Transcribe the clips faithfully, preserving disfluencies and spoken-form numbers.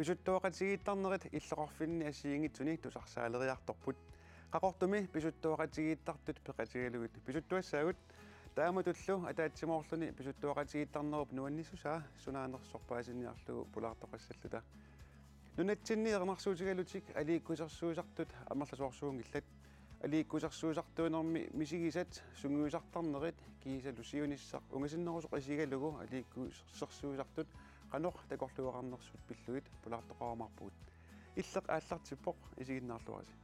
Pisuttuaqatigiittarnerit illoqarfinni assigiinngitsuni tusarsaaleriartorput. Qaqortumi pisuttuaqatigiittartut peqatigalugit pisuttuassaagut. Taamatullu ataatsimoorluni pisuttuaqatigiittarnerup nuannissusaa sunaanersoq paasiniarlugu pulaartoqassalluta. Nunatsinni erinarsuutigalutik aliikkusersuisartut amerlasoorsuunngillat. Aliikkusersuisartuunermi misigisat sungiusartarnerit kiisalu siunissaq ungasinnerusoq isigalugu aliikkusersuisartut qanoq takorluueqarnersut pillugit pulaartoqarumaarpugut. Illeq aallartippoq, isiginnaarluarisi.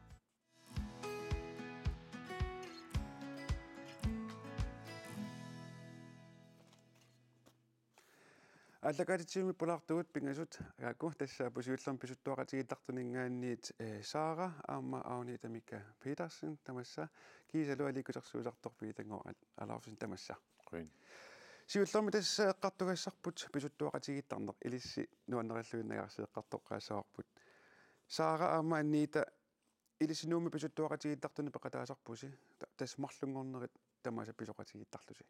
Aallakaatitsivimmi pulaartugut pingasut, taakku tassa siullermik pisuttuaqatigiittartuninngaanniit, eh, Sara aamma Agnethe Mika Petersen tamassa, kiisalu aliikkusersuisartoq Piitannguaq Al-, Alarfsen tamassa. Qujan. Siullermik tassa eqqartugassarput pisuttuaqatigiittarneq, ilissi nuannarilluinnangaarsi eqqartoqqaassavarput. Sara aamma Agnethe, ilissi Nuummi pisuttuaqatigiittartuni peqataasarpusi, ta-, tassa marlunngornerit tamaasa pisoqatigiittarlusi.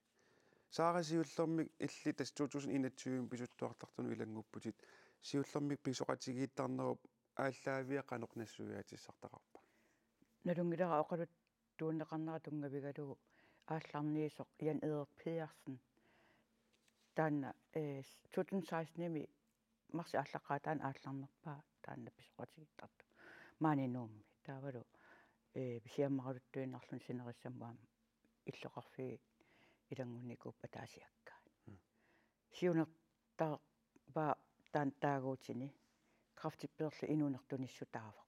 Sara, siullermik illit tassa to tusind enogtyve pisuttuartartunut ilanngupputit, siullermik pisoqatigiittarnerup aallaaviga qanoq nassuiaatissartaqarpa? Nalunngilara oqaluttuunneqarnera tunngavigalugu aallarniisoq Jan Erik Pedersen. Taanna, eh, to tusind seksten-imi marsip aallaqqaataani aallarnerpaa taanna pisoqatigiittartoq maani Nuummi. Taavalu, eh, siammaraluttuinnarluni sinerissamut aamma illoqarfiit ilanngunnikuupput ataasiakkaat. Mm. Siunertarpaa taanna taaguutini kræftipilerlu inuuneq tunissutaavoq.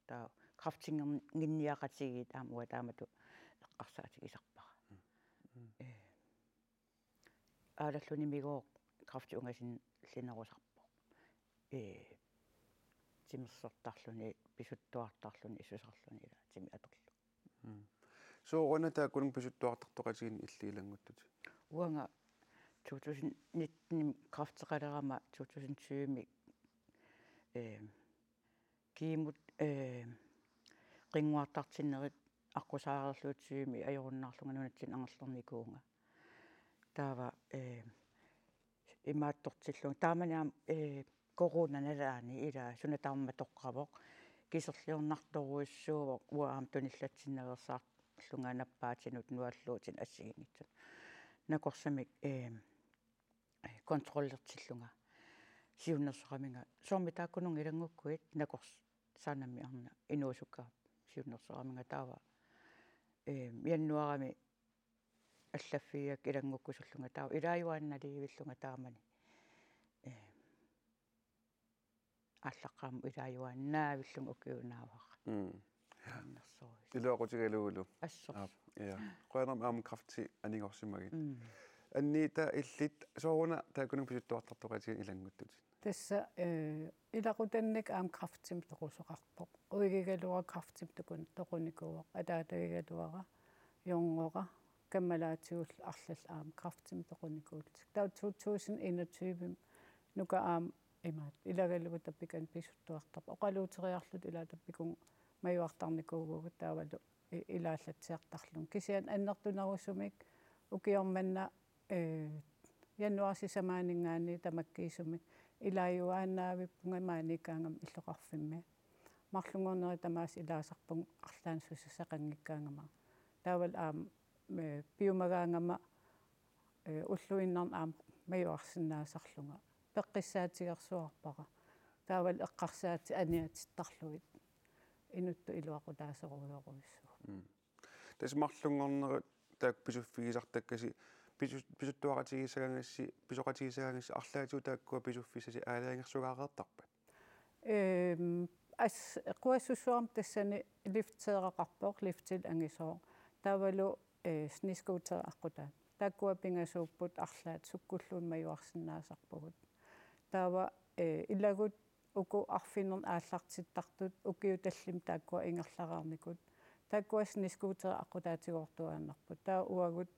Taava kræftinnginniaqatigiit aamma uanga taamatut eqqarsaatigisarpara. Mm. Mm. Eh. Aalalluni migooq kræfti ungasinnerusarpoq. Ee, timersortarluni, pisuttuartarluni, susarluni ilaatimi atorlugu. Mm. Sooruna taakkununnga pisuttuartartoqatigiinneq illit ilannguttutit? Uanga to tusind nitten kræfteqalerama to tusind tyve-mi, ee, kiimut, eh, qinnguartartinnerit aqqusaareerlugit tyve-mi ajorunnaarlunga nunatsinni angerlarnikuuvunga. Taava, eh, imaattortillunga. Taamani aamma, eh, corona nalaani ilaa suna tamarmi toqqavoq. Kiserliornartorujussuuvoq uanga aamma tunillatsinnaveersaarlunga nappaatinut nualluutinik assigiinngitsunut. Nakorsamik, eh, kontrollertillunga siunnersoraminga. Soormi taakkununnga ilanngukkuit nakorsaanammi arnaq inuusukkaangat siunnersoraminga taava, eh, januaarimi allaffigigakkit ilanngukkusullunga taava ilaajuaannaliivillunga taamani. Eh, aallaqqaammut ilaajuaannaavillunga ukiunaavara. Mm. Annersoruis. Iluaqutigalugulu. Assut. Aap, ja. Qujanarmi aamma kræfti anigorsimagit. Mm. Agnethe, illit sooruna taakkununnga pisuttuartartoqatigiinneq ilannguttutit? Tassa, eh, ilaqutannik aamma kræftimik toqusoqarpoq. Uigigaluara kræftimik toqun-, toqunikuuvoq. Ataatagigaluara, jorngora, kammalaatigullu arlallit aamma kræftimik toqunikuullutik. Taava to tusind enogtyve-mi nuka aamma imaattoq ilagalugu tappikani pisuttuartarpoq. Oqaluuteriarluta ilaa tappikunnga majuartarnikuuvugut taavalu i-, ilaallatsiartarlunga. Kisianni annertunerusumik ukioq manna, eh, januaarip sisamaaninngaanniit tamakkiisumik ilaajuaannaavippunga maaniikkaangama illoqarfimmi. Marlunngornerit tamaasa ilaasarpunga arlaannik susassaqanngikkaangama. Taavalu aamma, eh, piumagaangama, eh, ulluinnarni aamma majuarsinnaasarlunga. Peqqissaatigersuarpara. Taavalu eqqarsaatit aniatittarlugit. Inuttut iluaqutaasorujorujussuuvoq. Mm. Tassa marlunngornerit taakku pisuffigisartakkasi, pisu-, pisuttuaqatigiissagaangassi, pisoqatigiissagaangassi arlaatigut taakkua pisuffissasi aalajangersugaareertarpat? Ehm, as-, quassussuarmi tassani lifteeraqarpoq, liftit angisooq. Taavalu, eh, snescooter aqqutaat. Taakkua pingasuupput arlaat sukkulluunniit majuarsinnaasarpugut. Taava, eh, ilagut uku arfineq-, aallartittartut ukiut tallimat taakkua ingerlareernikut. Taakkua snescooter aqqutaatigoortuaannarput. Taava uagut,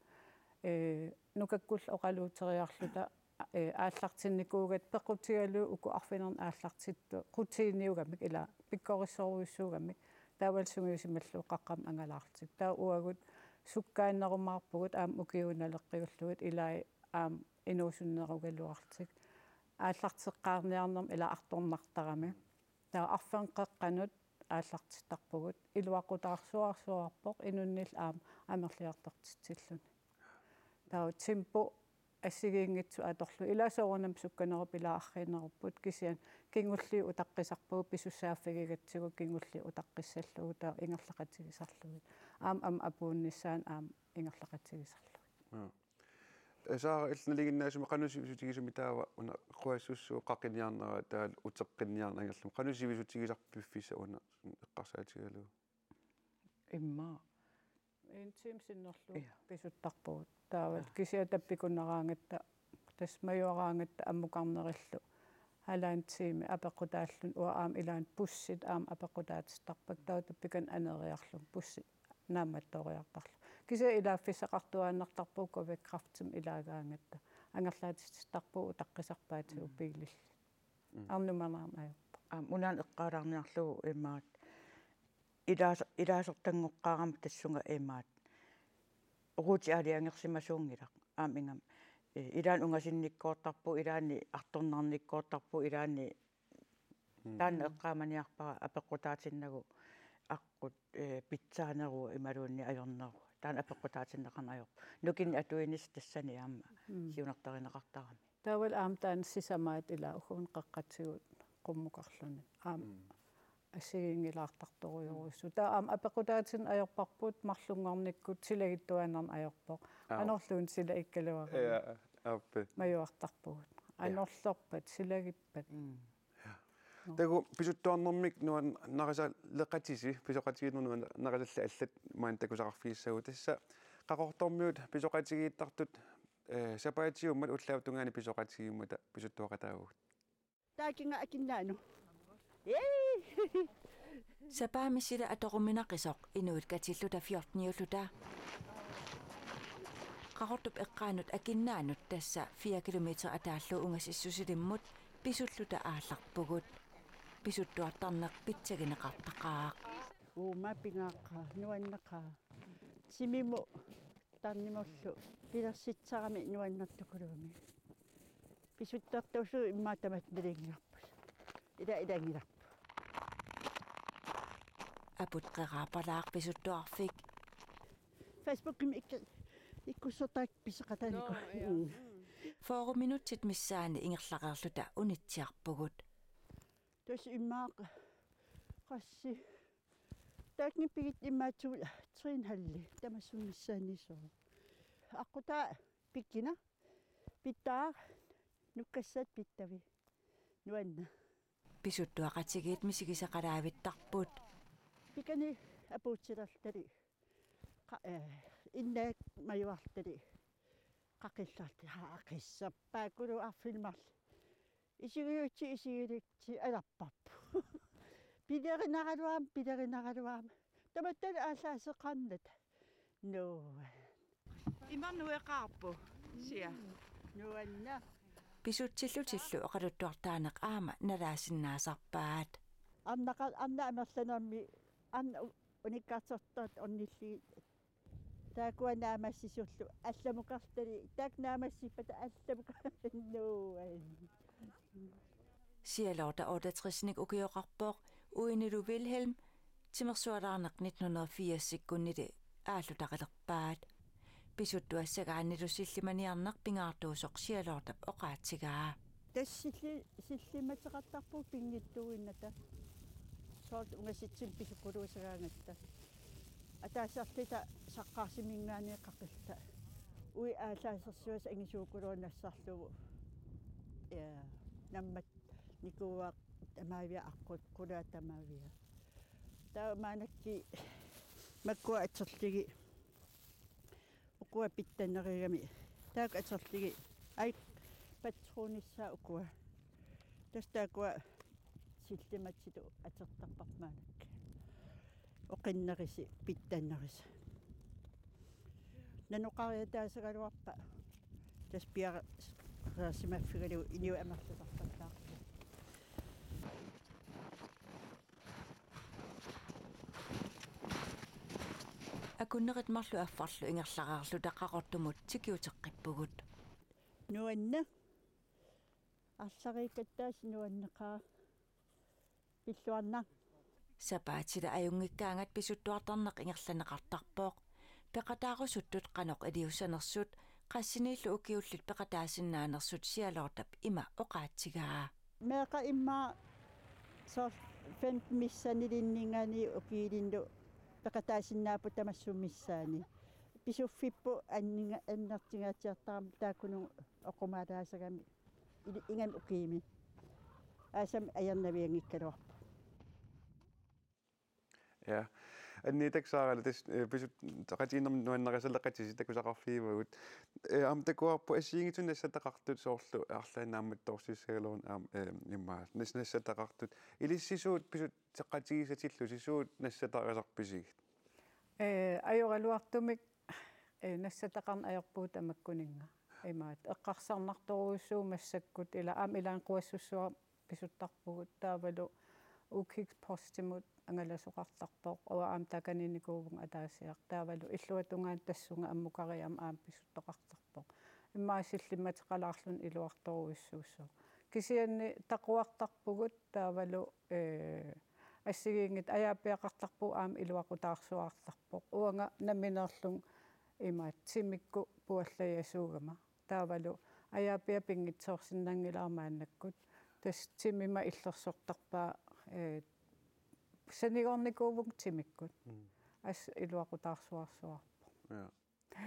eh, nukakkullu oqaluuteriarluta, eh, aallartinnikuugatta peqqutigalugu uku arfineq-, aallartittut rutiniugamik ilaa pikkorissorujussuugamik. Taavalu sungiusimallugu qaqqamut angalaarlutik. Taava uagut sukkaannerumaarpugut aamma ukiuup naleqqiullugit ilai aamma inuusunnerugaluarlutik. aallarteqqaarniarnermi ila artornartarami. Taava arfineq-qeqqanut aallartittarpugut, iluaqutaarsuarsuarpoq inunnillu aamma amerliartortitsilluni. Taava tempo assigiinngitsut atorlugit, ila soorunami sukkanerup ila arriinnerupput, kisianni kingulliit utaqqisarpagut, pisussaaffigigatsigu kingulliit utaqqissallugu taava ingerlaqatigisarlugit. Aamma aamma apuunnissaanut aamma ingerlaqatigisarlugit. Aa. Saara, illit nalinginnaasumik qanoq sivisutigisumik taava una quassussuu qaqiniarnera taavalu uteqqinniarneq angerlamut? Qanoq sivisutigisarpit piffissaq una eqqarsaatigalugu? Immaqa. En time sinnerlugu, ja, pisuttarpugut. Taava, ja, kisianni tappikunaraangatta, tassa majuaraangatta ammukarnerillu halvanden time apeqqutaalluni, uanga aamma ilaanni bussit aamma apeqqutaatittarpakka, taava tappikani aneriarlugu bussit naammattoriartarlugit. Kisianni ilaaffissaqartuaannartarpugut, kuvikkraftimik ilaagaangatta. Angerlaatitittarpugut utaqqisarpaatigut, mm, biilillit. Mm. Arnumanaarneq ajorpoq. Aamma unaana eqqaalaarniarlugu imaat. Ilaas-, ilaasortanngoqqaarama tassunga imaat. Oruuti aalajangersimasuunngilaq. Aamma ingammik. Eh, ilaanni ungasinnikkoortarpugut, ilaanni artornarnikkoortarpugut, ilaanni, mm, taanna eqqaamaniarpara apeqqutaatinnagu aqqut, eh, pitsaaneruvoq imaluunniit ajorneruvoq. Taanna apeqqutaatinneqarneq ajorpoq. Nukinnik atuinissaq tassani aamma, mm, siunertarineqartarami. Taavalu aamma taanna sisamaat ila ugguuna qeqqatigut qummukarluni. Aamma, mm, assigiinngilaartartorujussuuvoq. Taava aamma apeqqutaatinneq ajorparput marlunngornikkut silagittuaannarneq ajorpoq. Aap. Anorluunniit silagikkaluarami. Ja, aappi. Majuartarpugut. Ja. Anorlerpat, silagippat. Mm. Ja. Nå. Takuuk pisuttuarnermik nuannarisaleqatisi, pisoqatigiinnut nuannarisallit allat maani takusaqarfigissavagut. Tassa Qaqortormiut pisoqatigiittartut, eh, sapaatiummat ullaap tungaani pisoqatigiummata pisuttuaqataavugut. Taakinga akinnaanut. Yay! Sapaammi sila atoruminaqisoq inuit katilluta fjorteniulluta Qaqortup eqqaanut akinnaanut, tassa fire kilometer ataallu ungasissusilimmut, pisulluta aallarpugut. Pisuttuartarneq pitsagineqartaqaaq. Uuma pingaaqqaa, nuanneqaaq. Timimut tarnimullu pilersitsisarami nuannertukuluumik. Pisuttuartuusut immaqa tamatta nalunngilarput. Ila ilanngilarput. Aput Qeraappalaaq pisuttuarfik. Facebookimi ikke ikkussortarakku pisoqataanikuuvoq. Nå, ja. Mm. Mm. Fyrre minutsit missaanni ingerlareerluta unitsiarpugut. Tassa immaqa qassit. Taakku pigit immaqa to, tre en halv. Tamassummik missaanniissaaq. Aqqutaa pikkina. Pittaa. Nukkassat pittavi. Nuanna. Pisuttuaqatigiit misigisaqalaavittarput. Pikani apuutsilertali. Qa-, eh, innaak majuartali. Qaqillarti, haa, qisserpaakkulu arfineq-marluk. Isigigutsi, isigilutsi alarparput. Pilerinaraluarami, pilerinaraluarami. Tamattali aallaaseqarnata. Nuu. Imarnueqaarpu, sia. Nuanna. Pisutsillutillu oqaluttuartaaneq aamma nalaasinnaasarpaat. Arnaqa-, arnat amerlanermi, arnat u-, unikkaartortaat ornillugit. Taakkua naammassisullu allamukartali, taakku naammassippata allamukartali nuuan. Charlotte otteogtres-nik ukioqarpoq, uinilu Wilhelm, timersualaarneq nitten hundrede firs-ikkunnili aallutarilerpaat. Pisuttuassagaannilu sillimaniarneq pingaartuusoq Charlottep oqaatigaa. Tassa silli-, sillimateqartarpugut pinngitsuuinnata. Soorlu ungasitsinni pisukuluusagaangatta. Ataasiarluta saqqarsiminngaanniit qaqilluta. Uagut aallaasersuisa angisuukuluup nassarlugu. Ja, nammat nikuuaq tamaavia aqqut qulaat tamaavia. Taava maannakkut makkua atorlugit. Ukua pitsannerugami. Taakku atorlugit. Ai, patronissaa ukua. Tassa taakkua sillimatsitut atortarpara maannakkut. Oqinnerisi, pitsannerisi. Nanoqariataasagaluarpat. Tassa piareersimaffigalugu inuit amerlasarpallaarput. Akunnerit marluk affarlu ingerlareerluta Qaqortumut tikiuteqqippugut. Nuanna. Arlariikkattaasut nuanneqaaq pilluarnaq. Sapaatip-ilaa ajunngikkaangat pisuttuartarneq ingerlanneqartarpoq. Peqataarusuttut qanoq iliussanersut, qassiniillu ukiullit peqataasinnaanersut Charlottep ima oqaatigaa. Meeqqat immaqa soorlu femten missaani ilinninngaanniit ukiulinnut peqataasinnaapput tamassummik missaani. Pisuffipput anninga-, annertungaatsiartarami taakkununnga oqumaalaassagami ili-, ingammik ukiumi. Aasami ajarnavianngikkaluarpoq. Ja. Anniitak Saaralu tassa, eh, pisut-, peqatigiinnermik nuannarisaleqatigiit takusaqarfigivagut. Eh, aamma takuarput assigiinngitsut nassataqartut soorlu arlaannik naammattorsuussagaluaruni aamma, eh, immaqa nas-, nassataqartut. Ilissi suut pisutseqatigisatillusi suut nassatarisarpisigit? Eh, ajoraluartumik, eh, nassataqarneq ajorpugut tamakkuninnga. Imaattoq eqqarsarnartorujussuuvoq massakkut ila aamma ilaanni Quassussua pisuttarpugut taavalu Ukik Postimut angalasoqartarpoq, uanga aamma taakaniinnikuuvunga ataasiarlunga, taavalu illuatungaani tassunga ammukariarmat aamma pisuttoqartarpoq. Immaqa sillimmateqalaarluni iluartorujussuussaaq. Kisianni taquartarpugut taavalu, eh, assigiinngitsut ajaapiaqartarpugut aamma iluaqutaarsuaartarpoq. Uanga nammineerlunga imaattoq timikkut puallajasuugama. Taavalu ajaapiaq pinngitsoorsinnaanngilara maannakkut. Tassa timima illersortarpaa, eh, sanigoornikuuvunga timikkut. Mm. Assut iluaqutaarsuarsuarpoq. Ja.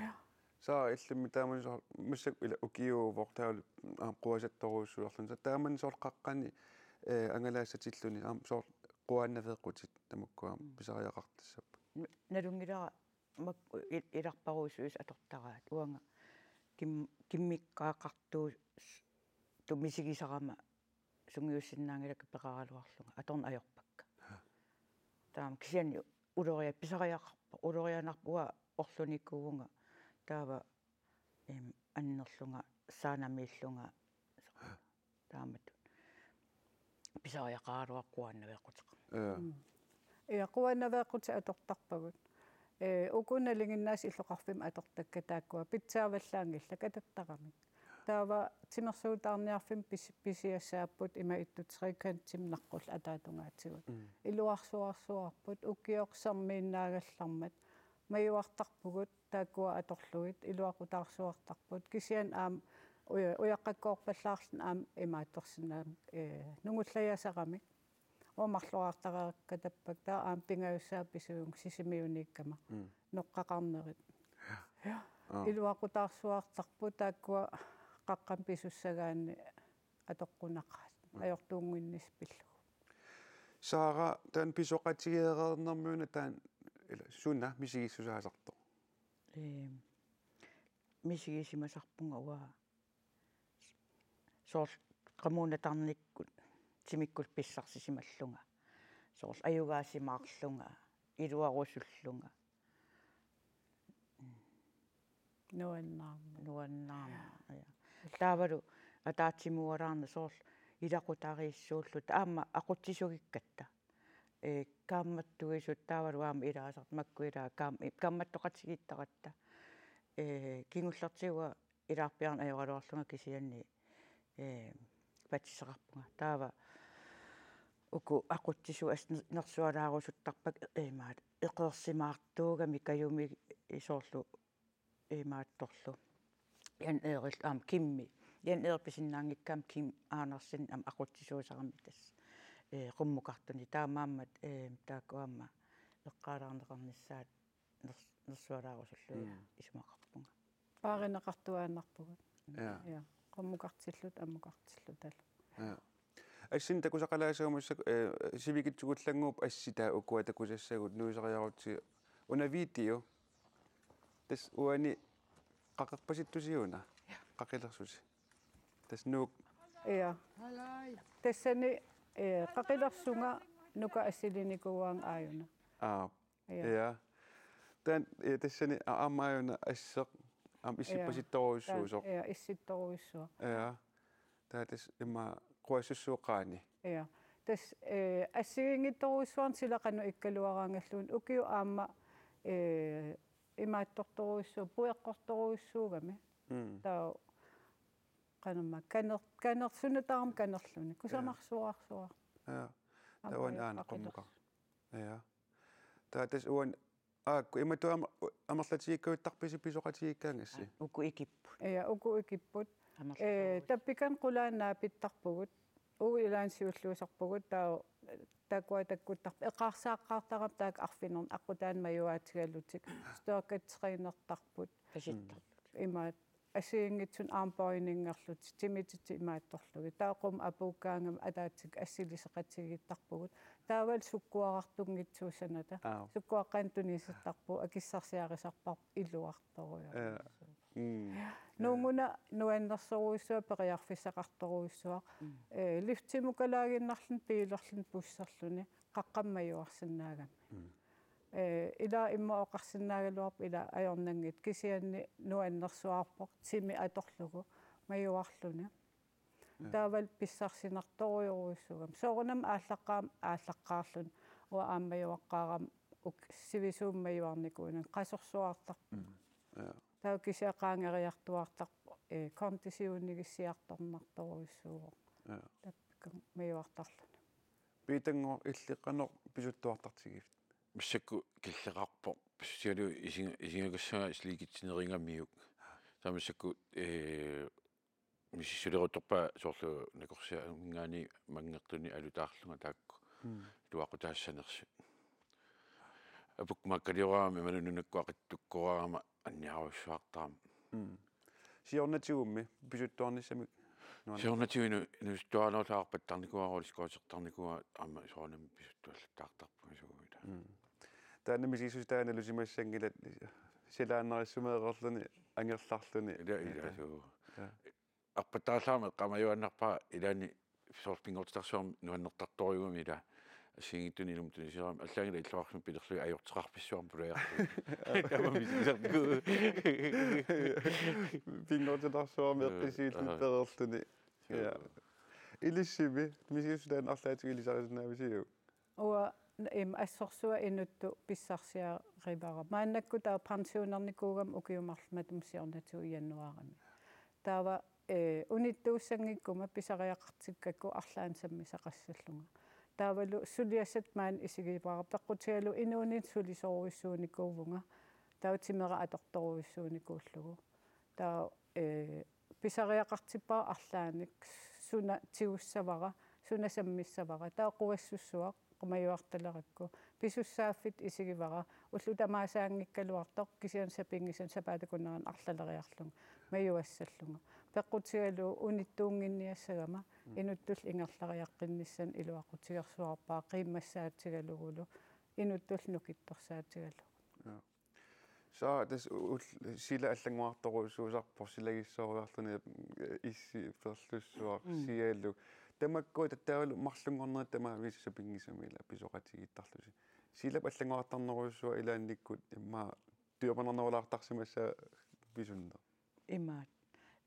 Ja. Saara, illimmi taamani soorlu massakkut ila ukiuuvoq taavalu aamma quasattorujussuarluni. Taava taamani soorlu qaqqani, eh, angalaassatilluni aamma soorlu quaannaveeqqutit tamakkua aamma pisariaqartassapput. N-, nalunngilara mak-, i-, ilarparujussuit atortaraat. Uanga kim-, kimmikkaaqartuut s-, tu misigisarama sungiussinnaanngilakka peqaraluarlunga atorneq ajorpakka. Taama kisianni ulorianarpoq, pisariaqarpoq, ulorianarpoq uanga orlunikuuvunga taava, em, annerlunga saanamiillunga taamatut. Pisariaqaraluarpoq quaannaveeqquteqarneq. Ja. Mm. Ja, quaannaveeqqutit atortarpagut. Eh, uku nalinginnaasut illoqarfimmi atortakka taakkua pitsaavallaanngillat atattaramik. Taava timersuutaarniarfimmi pis-, pisiassaapput ima ittut trekantimik naqqullit ataatungaatigut. Mm. Iluarsuarsuarput ukioq sermiinnaagallarmat majuartarpugut taakkua atorlugit iluaqutaarsuartarput kisianni aamma uja-, ujaqqakkoorpallaarluni aamma imaattorsinnaammat, eh, nungullajasaramik. Uanga marloriartariaqattaarpakka taava aamma pingajussaat pisuuvunga Sisimiuniikkama. Mm. Noqqaqarnerit. Ja. Ja. Aa. Iluaqutaarsuartarput taakkua qaqqamik pisussagaanni atoqqunaqaat. Mm. Ajortuunnginnissaq pillugu. Saara, taanna pisoqatigeereernermi una taanna ila suna misigissusaasartoq? Eem, misigisimasarpunga uanga soorlu qamuuna tarnikkut timikkut pissarsisimallunga. Soorlu ajugaasimaarlunga, iluarusullunga. Nuannaarmat. Nuannaarmat, ja. Taavalu ataatsimuualaarneq soorlu ilaqutariissuulluta aamma aqutsisugikkatta. Eh, kaammattuisut taavalu aamma ilaasartut makku ilaa kaam-, kaammattoqatigiittaratta. Eh, kingullertigut ilaarpiarneq ajoraluarlunga kisianni, eh, patsisaqarpunga. Taava uku aqutsisut assut ner-, nersualaarusuttarpakka, eh, imaattoq eqeersimaartuugami kajumi soorlu imaattorlu. Jan Erik aamma Kimmi. Jan Erik pisinnaanngikkaanni Kim Andersen aamma aqutsisuusarami tassa. Eh, qummukartuni taamaammat, eh, taakku aamma eqqaalaarneqarnissaat ners-, nersualaarusullugit. Mm. Isumaqarpunga. Paarineqartuaannarpugut. Ja. Ja. Qummukartilluta, ammukartillutalu. Ja. Assinnik takusaqalaassagumassaaq, eh, sivikitsukkullanguupput assitaa ukua takusassagut nuisariarutsigit una video. Tassa uani qaqerpasittusi una. Ja. Qaqilersusi. Tassa Nuuk. Ja. Tassani, eh, qaqilersunga Nuka assilinikuuaanga aajuna. Aa. Ja. Ja. Taanna, eh, tassani a-, aamma aajuna asseq, aamma issippasittorujussuusoq. Ja, issittorujussuaq. Ja. Taava tassa immaqa Quassussuup qaani. Ja. Tassa, eh, assigiinngitsorujussuarnik sila qanoq ikkaluaraangalluunniit ukiut aamma, eh, imaattortorujussuuvoq, pueqqortorujussuugami. Mm. Taava qanormaa kaner-, kanersunnataarama kanerluni. Kusanarsuarsuaq. Ja. Tavan aana qamuka. Ja. Taava tassa uani aakku imatut amerlatigikkajuttarpisi pisoqatigiikkaangassi? Uku ikipput. Ja, uku ikipput. Amerlatigikkajuttarput. Ee, tappikan qulaannaapittarpugut. Uku ilaanni siulliusarpugut taava taakku takkuttarput. Eqaarsaaqqaartarami taakku arfineq-aqqutaani majuaatigalutik. Styrketrænertarput. Pasittarput. Imaat assigiinngitsunik armbøjningerlutik, timititit imaattorlugit. Taava qummut apuukkaangama ataatsikkut assiliseqatigiittarpugut. Taavalu sukkuarartunngitsuussanata. Aap. Sukkuaqqanik tunisittarpugut, akissarsiarisarparput iluartorujussuuvoq. Ja. Mm. Nuunnguna nuannersorujussuaq, periarfissaqartorujussuaq. Mm. Ee, liftimukalaaginnarluni, biilerluni, busserluni, qaqqamik majuarsinnaagami. Mm. Ee, ila immaqa oqarsinnaagaluarpoq ila ajornanngitsoq kisianni nuannersuarpoq timi atorlugu majuarluni. Ja. Taavalu pissarsinartorujorujussuugami. Soorunami aallaqqaam-, aallaqqaarluni. Uanga aamma majuaqqaarama uk-, sivisuumik majuarnikuunanga qasorsuartarpoq. Mm. Ja. Taava kisianni qaangeriartuartarpoq, ee, konditionigissiartornartorujussuuvoq. Ja. Tappikam majuartarluni. Piitannguaq, illit qanoq pisuttuartartigiviuk? Massakkut killeqarpoq. Pissutigalugu isinga-, isingagassaga slikitsinerugamiuk. Taava massakkut, ee, misissuleruttorpaa soorlu nakorsiaminngaanniit manngertunik alutaarlunga taakku. Mm. Iluaqutaassanersut. Apukkumaakkaliorama imaluunniit nunakkut aqittukkoorama anniarujussuartarama. Mm. Siornatigummi pisuttuarnissamik nuann-. Siornatigut inu-, inuusuttuarnerullugu arpattarnikuuara, rulleskøjtertarnikuuara, aamma soorunami pisuttuallattaartarpunga suuguila. Mm. Taanna misigissuseq taanna nalusimassanngilat silaannarissumik eqqorluni angerlarluni. Ila, ila, suu. Ja. Arpattarallarama eqqaamajuaannarpara ilaanni soorlu pinngortitarsuarmik nuannertartorujussuugami ila assigiinngitsunik ilummut tunisiorami allaanngilaq illoqarfimmut pilerlugit ajorteqarfissuarmik pulajarput. Taama misigisarput. Pinngortitarsuarmik eqqissiilluni pereerluni. Ja. Ilissimi, misigissuseq taanna arlaatigut ilisarisinnaavisiuk? Uanga n-, im, assorsuaq inuttut pissarsiarivara. Maannakkut taava pensionernikuugama ukiut marluk matuma siornatigut januaarimi. Taava, ee, unittuussanngikkuma pisariaqartikkakku arlaannik sammisaqassallunga. Taavalu suliassat maani isigivara peqqutigalugu inuuninni sulisorujussuunikuuvunga. Taava timera atortorujussuunikuullugu. Taava, ee, pisariaqartippara arlaannik suna tigussavara, suna sammissavara. Taava quassussuaq majuartalerakku. Pisussaaffittoq isigivara, ullut tamaasaanngikkaluartoq kisianni sapinngisannik sapaatip akunnerani arlaleriarlunga majuassallunga. Peqqutigalugu unittuunnginniassagama, mm, inuttullu ingerlariaqqinnissannut iluaqutigersuarpara qiimmassaatigalugulu, inuttullu nukittorsaatigalugu. Ja. Sara, tassa u-, ul-, sila allanngorartorujussuusarpoq, silagissorujuarluni, eh, issi perlussuaq, mm, sialu. Tamakku tattaalu marlunngornerit tamaavisa sapinngisamik ila pisoqatigiittarlusi. Silap allanngorartarnerujussuaq ilaannikkut immaqa tujornarnerulaartarsimassaaq pisunneq. Imaat.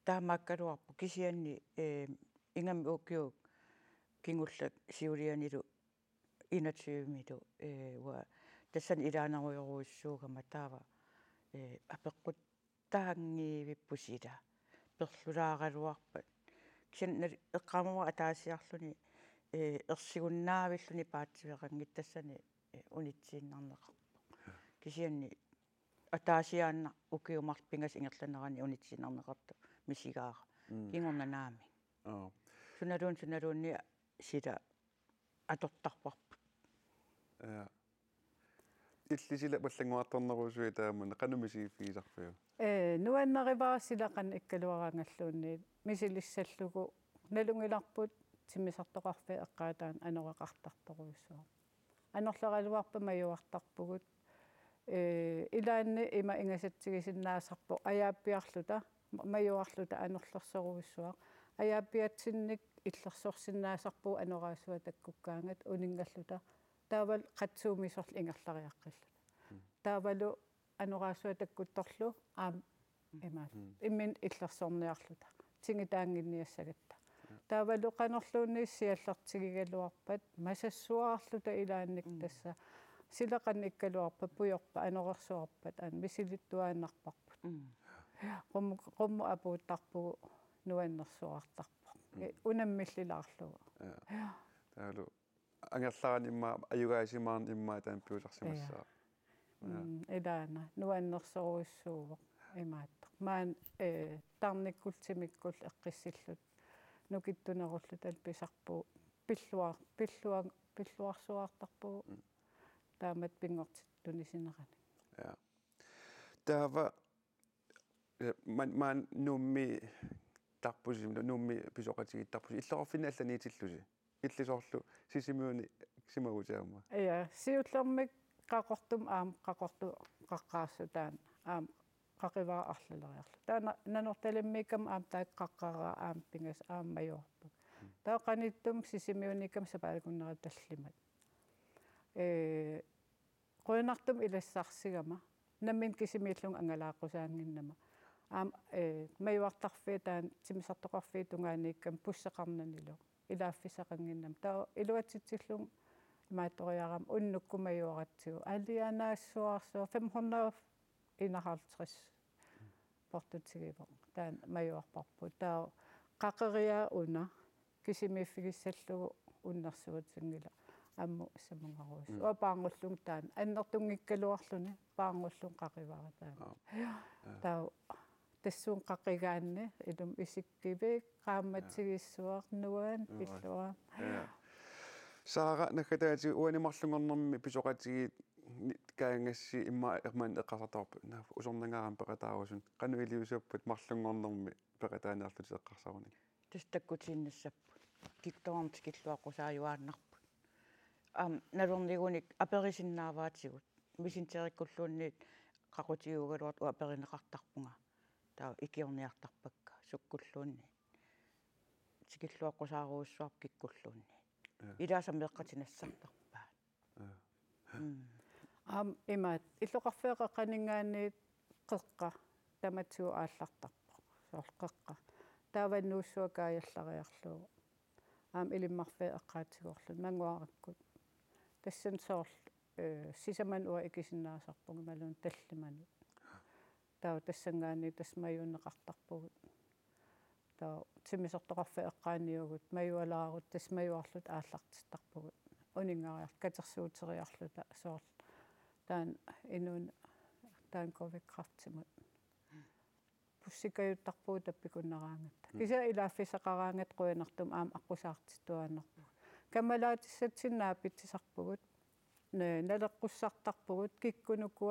Taamaakkaluarpoq kisianni, eh, ingammik ukiut kingulleq siulianilu enogtyvemilu, eh, uanga tassani ilaanerujorujussuugama taava, eh, apeqquttaanngivippoq sila. Perlulaaraluarpat. Kisianni eqqaamavara ataasiarluni, eh, ersigunnaavilluni paatsiveqanngitsoq tassani, eh, unitsiinnarneqarpoq. Kisianni ataasiaannaq ukiut marluk pingasut ingerlaneranni unitsiinnarneqartoq misigaara. Mm. Kingorna naamik. Aap. Sunaluunniit, sunaluunniit sila atortarparput. Ja. Illit sila allanngorartarnerusuit taamani qanoq misigiffigisarpiuk? Ee, nuannarivara sila qanoq ikkaluaraangalluunniit misilissallugu, nalunngilarput timmisartoqarfiit eqqaataani anoreqartartorujussuaq. Anorleraluarpat majuartarpugut. Ee, ilaanni ima ingasatsigisinnaasarpoq ajaappiarluta, ma-, majuarluta anorlersorujussuaq. Ajaappiatsinnik illersorsinnaasarpugut anorersuaq takkukkaangat uninngalluta. Taavalu qatsuumisorlu ingerlariaqqilluta. Mm. Taavalu anorersuaq takkuttorlu aamma imaat. Mm. Imminut illersorniarluta. Tigutaannginniassagatta. Ja. Taavalu qanorluunniit siallertigigaluarpat masassuarluta ilaannik. Mm. Tassa. Sila qanoq ikkaluarpat, pujorpat, anorersuarpat, aamma misilittuaannarparput. Mm. Qummut, qummut apuuttarpugut nuannersuartarpoq. Mm. Eh, unammillilaarlugu. Ja. Ja. Taavalu angerlarani immaqa ajugaasimaarnani immaqa taanna piusarsimassaaq. Ja. Ja. Mm, ilaana nuannersorujussuuvoq imaattoq. Maani, eh, tarnikkullu timikkullu eqqissilluta nukittunerulluta pisarpugut pilluar-, pillua-, pilluarsuartarpugut. Mm. Taamatut pinngortitaq tunisinerani. Ja. Taava, eh, man-, maani Nuummi tarpusi, Nuummi pisoqatigiittarpusi, illoqarfinni allaniitillusi. Illit soorlu Sisimiuni simavusi aamma. Ja, siullermik Qaqortumi aamma Qaqortoq qaqqaassutaana aamma Qaqivara arlaleriarlugu. Taava Nanortalimmiikkama aamma taakku qaqqaraat aamma pingasut aamma majuarput. Mm. Taava qanittumi Sisimiuniikkama sapaatip-akunnera tallimat. Eh, qujanartumik ilassarsigama, nammineq kisimiillunga angalaaqqusaannginnama. Aamma, eh, majuartarfia taanna timmisartoqarfiup tungaaniikkama busseqarnanilu ilaaffissaqannginnama. Taava iluatsitsillunga imaattoriarama unnukkut majuaratsigu. Alianaassuarsuaq fem hundrede enoghalvtreds portutigivoq. Taanna majuarparput. Taava qaqeriaa una kisimiiffigissallugu unnersuutinngilaq ammut samungaruis. Mm. Uanga paarngullunga taanna. Annertunngikkaluarluni paarngullunga Qaqivara taanna. Aap. Ja. Ja. Taava tassunga qaqigaanni ilumut isikkivik, qaammatigissuaq, nuann-, nuann-, pilluaq. Ja. Saara, naggataatigut uani marlunngornermi pisoqatigiit ni-, kaangassi immaqa erman eqqarsartarput, na, usornangaarami peqataarusunnik. Qanoq iliuuseqarpit marlunngornermi peqataaniarlutit eqqarsarunik? Tassa takkutiinnassapput. Kiktorarmik tikilluaqqusaajuaannarput. Aamma nalornigunik aperisinnaavaatigut. Messengerikkulluunniit qaqutiguugaluartoq aperineqartarpunga. Taava ikiorniartarpakka sukkulluunniit. Tikilluaqqusaarujussuarput kikkulluunniit. Ja. Ilaasa meeqqat nassartarpaat. Ja. Mm. Aamma imaattoq illoqarfia qeqqaninngaanniit qeqqa tamatigut aallartarpoq. Soorlu qeqqa. Taava nuussuaq kaajallariarlugu. Aamma ilimmarfia eqqaatigorluni manguarakkut. Tassani soorlu, eh, sisamanut uanga ikisinnaasarpunga imaluunniit tallimanut. Taava tassanngaanniit tassa majuunneqartarpugut. Taava timmisartoqarfiit eqqaaniugut, majualaarutta, tassa majuarluta aallartittarpugut. Uninngariarluta, katersuuteriarluta soorlu. Taanna inuuneq, taanna covid kræftimut. Pussikajuttarpugut tappikunnaraangatta. Mm. Kisianni ilaaffissaqaraangatta qujanartumik aamma aqqusaartittuaannarpugut. Kammalaatissatsinnut naapitsisarpugut. Ne-, naleqqussartarpugut, kikkunuku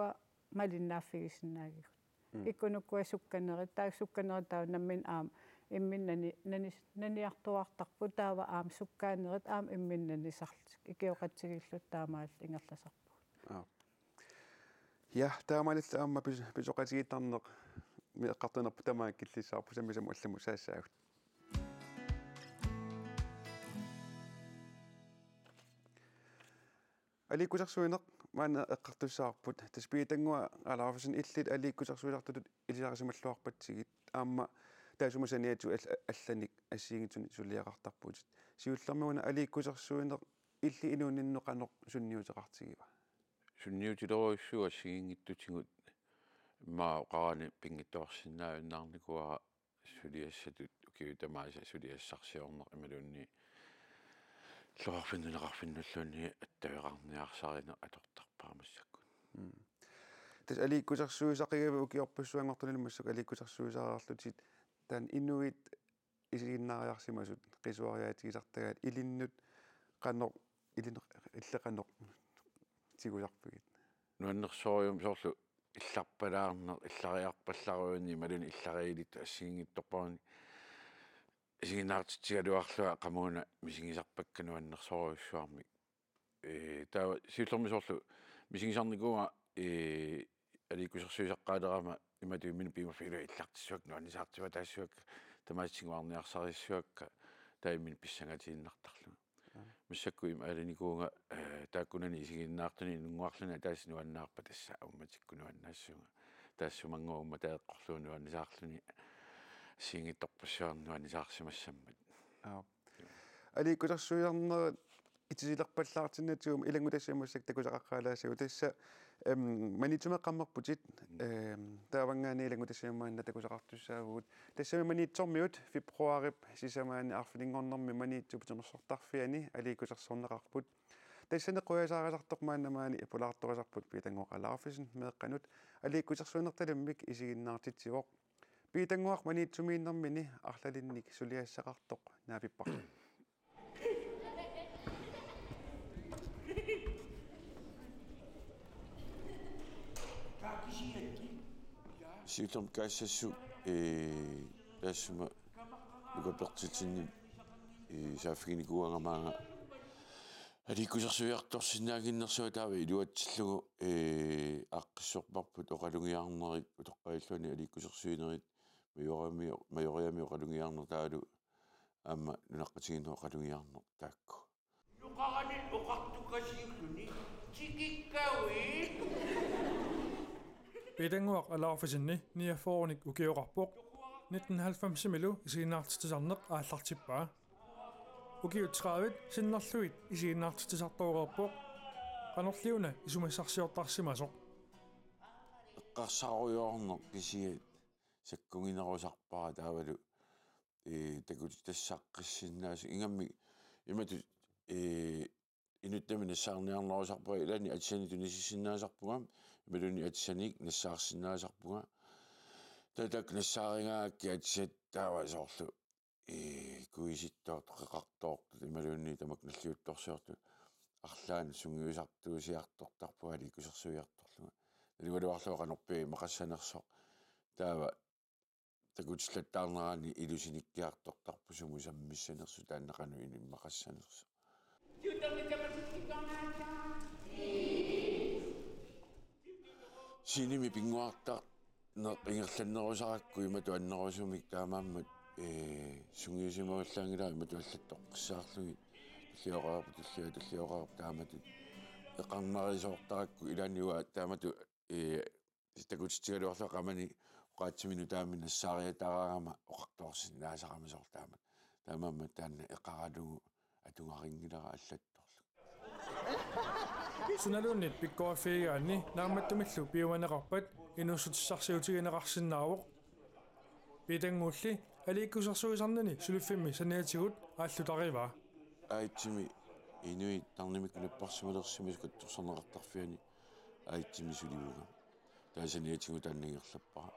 malinnaaffigisinnaagigut. Mm. Kikkunuku sukkanerit, taava sukkanerit taava nammineq aamma imminnut nani-, nani-, naniartuartarput, taava aamma sukkaanerit aamma imminnut nanisarlutik. Ikioqatigiilluta taamaalilluta ingerlasarpugut. Aap. Ja, taamaalilluta aamma pis-, pisoqatigiittarneq eqqartornerput tamaat killissavarput, sammisamut allamut saassaagut. Aliikkusersuineq maanna eqqartussavarput. Tassa Piitannguaq Alaufesen, illit aliikkusersuisartutut ilisarisimalluarpatsigit aamma taassuma saniatigut all-, allanik assigiinngitsunik suliaqartarputit. Siullermik una aliikkusersuineq illit inuuninnut qanoq sunniuteqartigiva? Sunniutilerujussuuvoq assigiinngitsutigut, immaqa oqarani pinngitsoorsinnaajunnaarnikuuara suliassatut ukiut tamaasa suliassarsiorneq imaluunniit illoqarfinnut nunaqarfinnulluunniit attaveqarniarsarineq atortarpara massakkut. Mm. Tassa aliikkusersuisaqigavit ukiorpassuanngortunilu massakkut aliikkusersuisariarlutit, taanna inuit isiginnaariarsimasut qisuariaatigisartagaat ilinnut qanoq, ilinnut, illit qanoq tigusarpigit? Nuannersorujussuuvoq soorlu illarpalaarneq, illariarpallaarujussuarnik imaluunniit illariilittut assigiinngitsorpassuarnik isiginnaartitsigaluarlunga qamuuna misigisarpakka nuannersorujussuarmik. Ee, taava siullermik soorlu misigisarnikuuvunga, ee, aliikkusersuisaqqaalerama imatut imminut piumaffik ilaa illartissavakka nuannisaartivaat taassavakka tamaasa tiguarniarsarissavakka taava imminut pissangatiinnartarlunga. Aa. Massakkut ima alanikuuvunga, ee, taakkunani isiginnaartuni inunnguarluni ataaseq nuannaarpat tassa uummatikkut nuannaassuunga. Taassumannguaq uummataa eqqorlugu nuannisaarluni assigiinngitsorpassuarnik nuannisaarsimassammat. Aap. Aliikkusersuisarnerit itisilerpallaartinnatigut ilanngutassiaq massakkut takusaqaqqaalaassagut, tassa Em, Maniitsumeeqqammerputit, em, taavanngaanniit ilanngutassamik maanna takusaqartussaavugut. Tassami Maniitsormiut februaarip sisamaanni arfininngornermi Maniitsup Tunuarsortarfiani aliikkusersorneqarput. Tassani qujasaarisartoq maanna maani pulaartorisarput Piitannguaq Alaufesen meeqqanut aliikkusersuinertalimmik isiginnaartitsivoq. Piitannguaq Maniitsumiinnermini arlalinnik suliassaqartoq naapipparput. Siullermik kaassassuk, ee, taassuma Nuka Berthelsenip, ee, saaffiginikuugama maanga aliikkusersuiartorsinnaannginnersunga taava iluatsillugu, ee, aaqqissorparput oqalugiarnerit utoqqaat illuanni aliikkusersuinerit Majoriami, Majoriami oqalugiarneq taavalu aamma nunaqqatigiinnerup oqalugiarneq taakku. Nuqarani oqartukasiulluni tikikkavit. Piitannguaq Alaufesenni niogfyrrenik ukioqarpoq, nitten halvfemsimilu isiginnaartitsisarneq aallartippaa. Ukiut tredive sinnerlugit isiginnaartitsisartooreerpoq, qanorliuna isumassarsiortarsimasoq. Eqqarsaarujoorneq kisiat sakkuginerusarpara taavalu, ee, takutitassaqqissinnaasoq ingammik imatut, ee, inuttami nassaarniarnerusarpunga ilaanni atisani tunisisinnaasarpunga, imaluunniit atisanik nassaarsinnaasarpunga. Taava taakku nassaarigaangakkit atisat taava soorlu, ee, kuisittoortut, qeqartoortut, imaluunniit tamakku nalliuttorsiortut, arlaannik sungiusartuusiartortarpunga aliikkusersuiartorlunga. Nalugaluarlunga qanorpiaq imaqassanersoq. Taava takutillattaarnerani ilusinikkiartortarpoq sumut sammissanersoq taanna qanoq imaqassanersoq. Scenemi pinnguartarneq ingerlannerusarakku imatut annerusumik taamaammat, ee, sungiusimavallaanngilara imatut allattoqqissaarlugit. Tulliuqareerpoq, tulliuq, tulliuqareerpoq taamatut. Eqarnarisoortarakku ilaanni uanga taamatut, ee, takutitsigaluarlunga qamani oqaatsimi nutaamik nassaariataaraangama oqartoorsinnaasarama soorlu taamatut. Taamaammat taanna eqaralugu atugarinngilara allattorlugu. Sunaluunniit pikkoriffigigaanni naammattumillu piumaneqarpat inuussutissarsiutigineqarsinnaavoq. Piitannguulli aliikkusersuisarnini suliffimmi saniatigut aallutarivaa. Aitsimi inuit tarnimikkut napparsimalersimasut katsorsarneqartarfiani aitsimi sulivunga. Taava saniatigut taanna ingerlappara.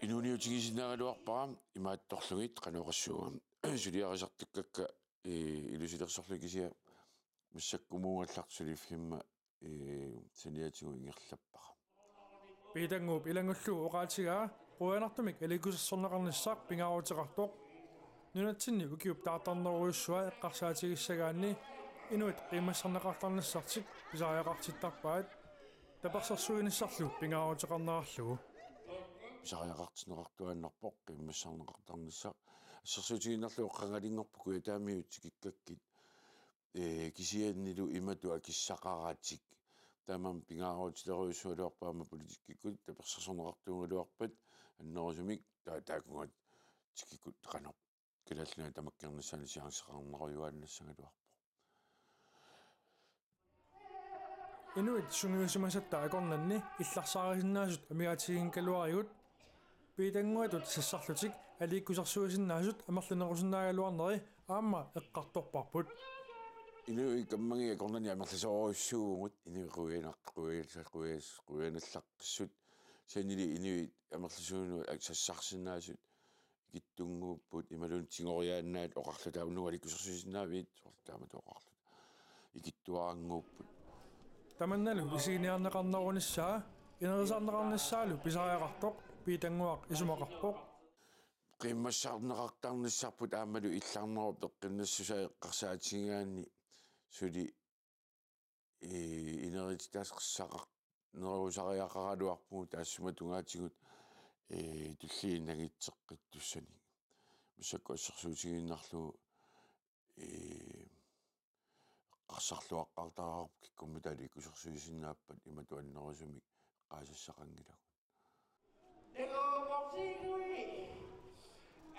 Inuuniutigisinnaagaluarpara imaattorlugit qanoq oqassuunga. Suliarisartakkakka, ee, ilusilersorlugit kisianni massakkumuugallartoq suliffimma, ee, saniatigut ingerlappara. Piitannguup ilanngullugu oqaatigaa qujanartumik aliikkusersorneqarnissaq pingaaruteqartoq. Nunatsinni ukiup taartarnerujussua eqqarsaatigissagaanni inuit qiimmassarneqartarnissartik pisariaqartittarpaat, tapersersuinissarlu pingaaruteqarnerarlugu. Pisariaqartinneqartuaannarpoq qiimmassarneqartarnissaq. Assersuutigiinnarlugu qangalinngorpoq Kujataamiut tikikkakkit, ee, kisiannilu imatut akissaqaratik. Tamanna pingaarutilerujussuugaluarpoq aamma politikkikkut tapersersorneqartuugaluarpat annerusumik taa-, taakunga tikikkut qanoq Kalaallit Nunaat tamakkernissaanut chanceqarnerujuaannassagaluarpoq. Inuit sungiusimasatta akornanni illarsaarisinnaasut amigaatiginngikkaluarigut, Piitannguatut sassarlutik aliikkusersuisinnaasut amerlanerusinnaagaluarneri aamma eqqartorparput. Inuit kammagiit akornanni amerlasoorujussuuvugut, inuit quianaq-, quias-, quias-, quianallaqqissut, sanilu inuit amerlasuunut ak-, sassarsinnaasut ikittunnguupput, imaluunniit tigoriaannaat oqarluta: Unnugu aliikkusersuisinnaaviit? Soorlu taamatut oqarluta ikittuarannguupput. Tamannalu isiginiarneqarnerunissaa, ineriartorneqarnissaalu pisariaqartoq Piitannguaq isumaqarpoq. Qiimmassarneqartarnissarput aammalu illarnerup peqqinnassusaa eqqarsaatigigaanni suli, ee, ineriartortitaqarnerusariaqaraluarpugut taassuma tungaatigut, ee, tulliinnagitseqqittussanik. Massakkut assersuutigiinnarlugu, ee, eqqarsarluaqqaartariaqarpoq kikkummita aliikkusersuisinnaappat imatut annerusumik eqqaasassaqanngilagut. Takuukorsiigui.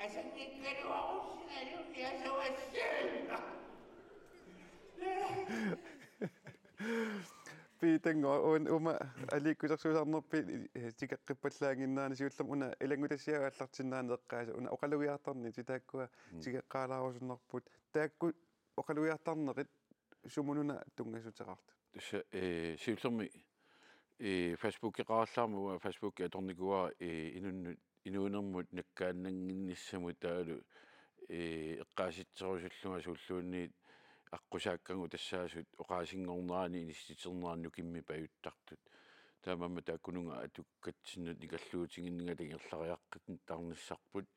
Asanngikkaluarussigalugu iasavassuunga. Piitannguaq, uan-, uuma aliikkusersuisarnerpit, eh, tikeqqippallaannginnerani siullermik una ilanngutassiaq aallartinnaaneq eqqaasa, una oqalugiartarnitit taakkua tikeqqaalaarusunnerput. Taakku oqalugiartarnerit sumununa tunngassuteqartut? Tassa, eh, siullermik, eh, Facebookeqarallarmat uanga Facebooki atornikuuara, eh, inunnut, inuunermut nakkaannannginnissamut taavalu, eh, eqqaasitserusullunga suulluunniit aqqusaakkagut tassaasut oqaasinngornerani inissiternerani nukimmi pajuttartut. Taamaammat taakkununnga atukatsinnut nikalluutiginninga ingerlariaqqittarnissarput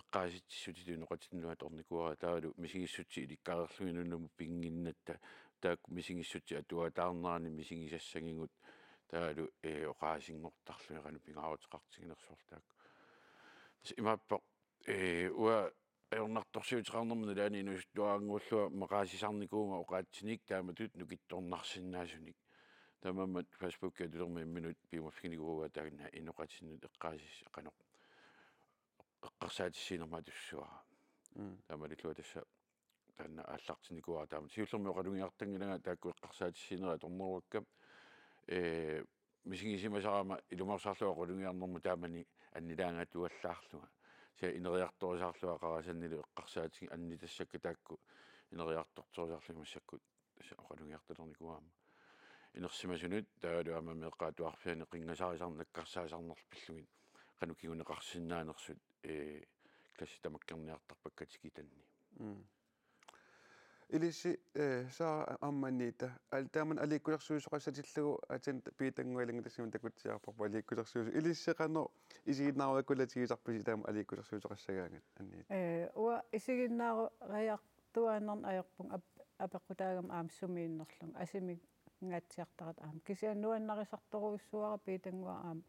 eqqaasitsissutitut inoqatinnut atornikuuara taavalu misigissutsit ilikkareerlugit inunnut pinnginnatta taakku misigissutsit atuataarnerani misigisassagigut taavalu, eh, oqaasinngortarlugit qanoq pingaaruteqartiginersoq taakku. Tassa imaappoq, eh, uanga ajornartorsiuteqarnermut nalaani inuusuttuaraannguullunga maqaasisarnikuuvunga oqaatsinik taamatut nukittornarsinnaasunik. Taamaammat Facebooki atulermat imminut piumaffiginikuuara taanna inoqatinnut eqqaasissaq qanoq eqqarsaatissiinermut atussuara. Mm. Taamaalillunga tassa taanna aallartinnikuuara taama. Siullermik oqalugiartanngilanga taakku eqqarsaatissiinerit atorneruakka, eh, misigisimasarama ilumoorsaarlunga oqalugiarnermut taamani annilaangatuallaarlunga. Kisianni ineriartorisaarlunga qarasannilu eqqarsaatigineq annitassakka taakku ineriartortorisarlugit massakkut tassa oqalugiartalernikuuara aamma. Inersimasunut taavalu aamma meeqqat atuarfianni qinngasarisarneq nakkarsaasarnerpillugit qanoq kinguneqarsinnaanersut, eh, klassit tamakkerniartarpakka tikitanni. Mm. Ilissi, eh, Sara aamma Anita, al-, taamani aliikkusersuisoqassatillugu aatsaat Piitannguaq ilanngutassiamut takutsiarparput aliikkusersuisoq. Ilissi qanoq isiginnaaruakkulatigisarpisi taama aliikkusersuisoqassagaangat, Anita? Eh, uanga isiginnaariartuaannarneq ajorpunga ap-, apeqqutaagama aamma sumiinnerlunga asiminngatsiartartut aamma. Kisianni nuannarisartorujussuuara Piitannguaq aamma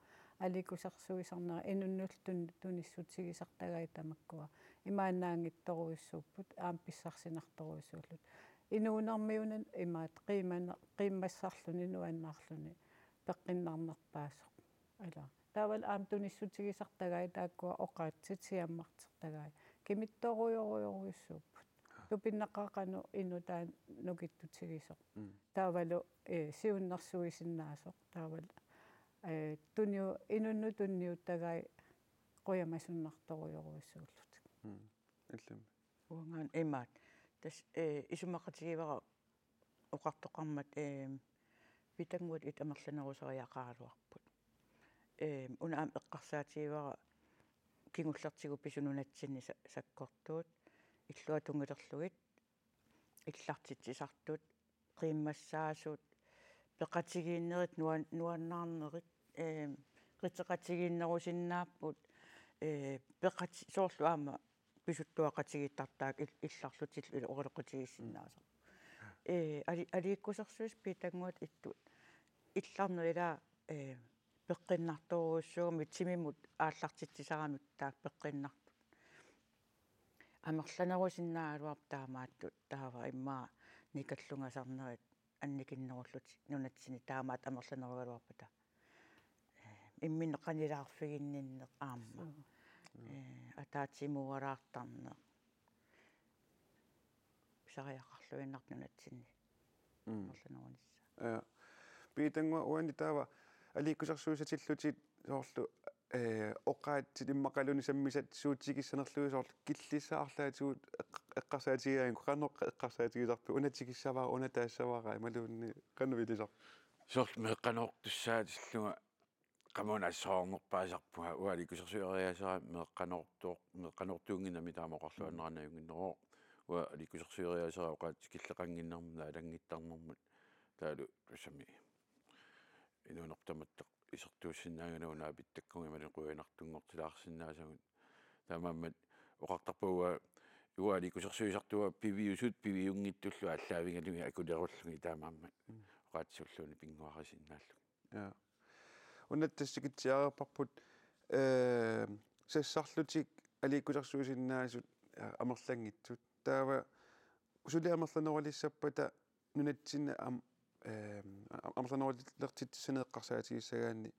aliikkusersuisarnera inunnullu tun-, tunissutigisartagaat tamakkua. Imaannaanngitsorujussuupput aamma pissarsinartorujussuullutik. Inuunermiuna imaattoq qiimmane-, qiimmassarluni nuannaarluni peqqinnarnerpaasoq. Ila. Taavalu aamma tunissutigisartagaat taakkua oqaatsit siammartertagaat. Kimittorujorujorujussuupput. Tupinnaqaaq qanoq inuk taanna nukittutigisoq. Mm. Taavalu, eh, siunnersuisinnaasoq. Taavalu, eh, tuniu-, inunnut tunniuttagaat qujamasunnartorujorujussuullutik. Mm. Illimmi. Uangaana imaattoq. Tassa, eh, isumaqatigivara oqartoqarmat, eh, Piitannguaq amerlanerusariaqaraluarput. Eh, una aamma eqqarsaatigivara kingullertigut pisut nunatsinni sa-, sakkortuut, illuatungilerlugit, illartitsisartut, qiimmassaasut, peqatigiinnerit nuan-, nuannaarnerit, eh, qiteqatigiinnerusinnaapput, eh, peqati-, soorlu aamma pisuttuaqatigiittartaat il-, illarlutillu ila oqaloqatigiissinnaasoq. Eh, ali-, aliikkusersuisut Piitannguaq ittut. Illarneq ila, eh, peqqinnartorujussuugami timimut aallartitsisarami taakku peqqinnartut. Amerlanerusinnaagaluarput taamaattut taava immaqa nikallungasarnerit annikinnerullutik nunatsinni taamaattut amerlanerugaluarpata. Eh, imminneq qanilaarfiginninneq aamma. Suu. Eh, ataatsimuualaartarneq. Pisariaqarluinnartoq nunatsinni. Mm. Amerlanerunissaa. Ja. Piitannguaq uani taava aliikkusersuisatillutit soorlu, eh, oqaatsit immaqaluunniit sammisat suutigissanerlugit soorlu killissaa arlaatigut eq-, eqqarsaatigigaangat qanoq eqqarsaatigisarpit una tikissavara una taassavara imaluunniit qanoq ilisarpit? Soorlu meeqqanoortussaatillunga qamuuna assoornerpaasarpunga uanga aliikkusersueriaaseraa meeqqanoortoor-, meeqqanoortuunnginnami taama oqarluaannaranajunnginneruvoq. Uanga aliikkusersueriaaseraa oqaatsit killeqannginnermut naalanngittarnermut taavalu tassami inuunerput tamatta isertuussinnaanngilanga una aapittakkunga imaluunniit qujanartunngortilaarsinnaasagut. Taamaammat oqartarpunga uanga, uanga aliikkusersuisartunga piviusut piviunngitsullu aallaavigalugit akulerullugit taamaammat. Mm. Oqaatsit suulluunniit pinnguarisinnaallugit. Ja. Una tassa tikitsiareerparput, eh, sassarlutik aliikkusersuisinnaasut, eh, amerlanngitsut. Taava suli amerlanerulissappata nunatsinni am-, eh, am-, amerlanerulertitsissanik eqqarsaatigissagaanni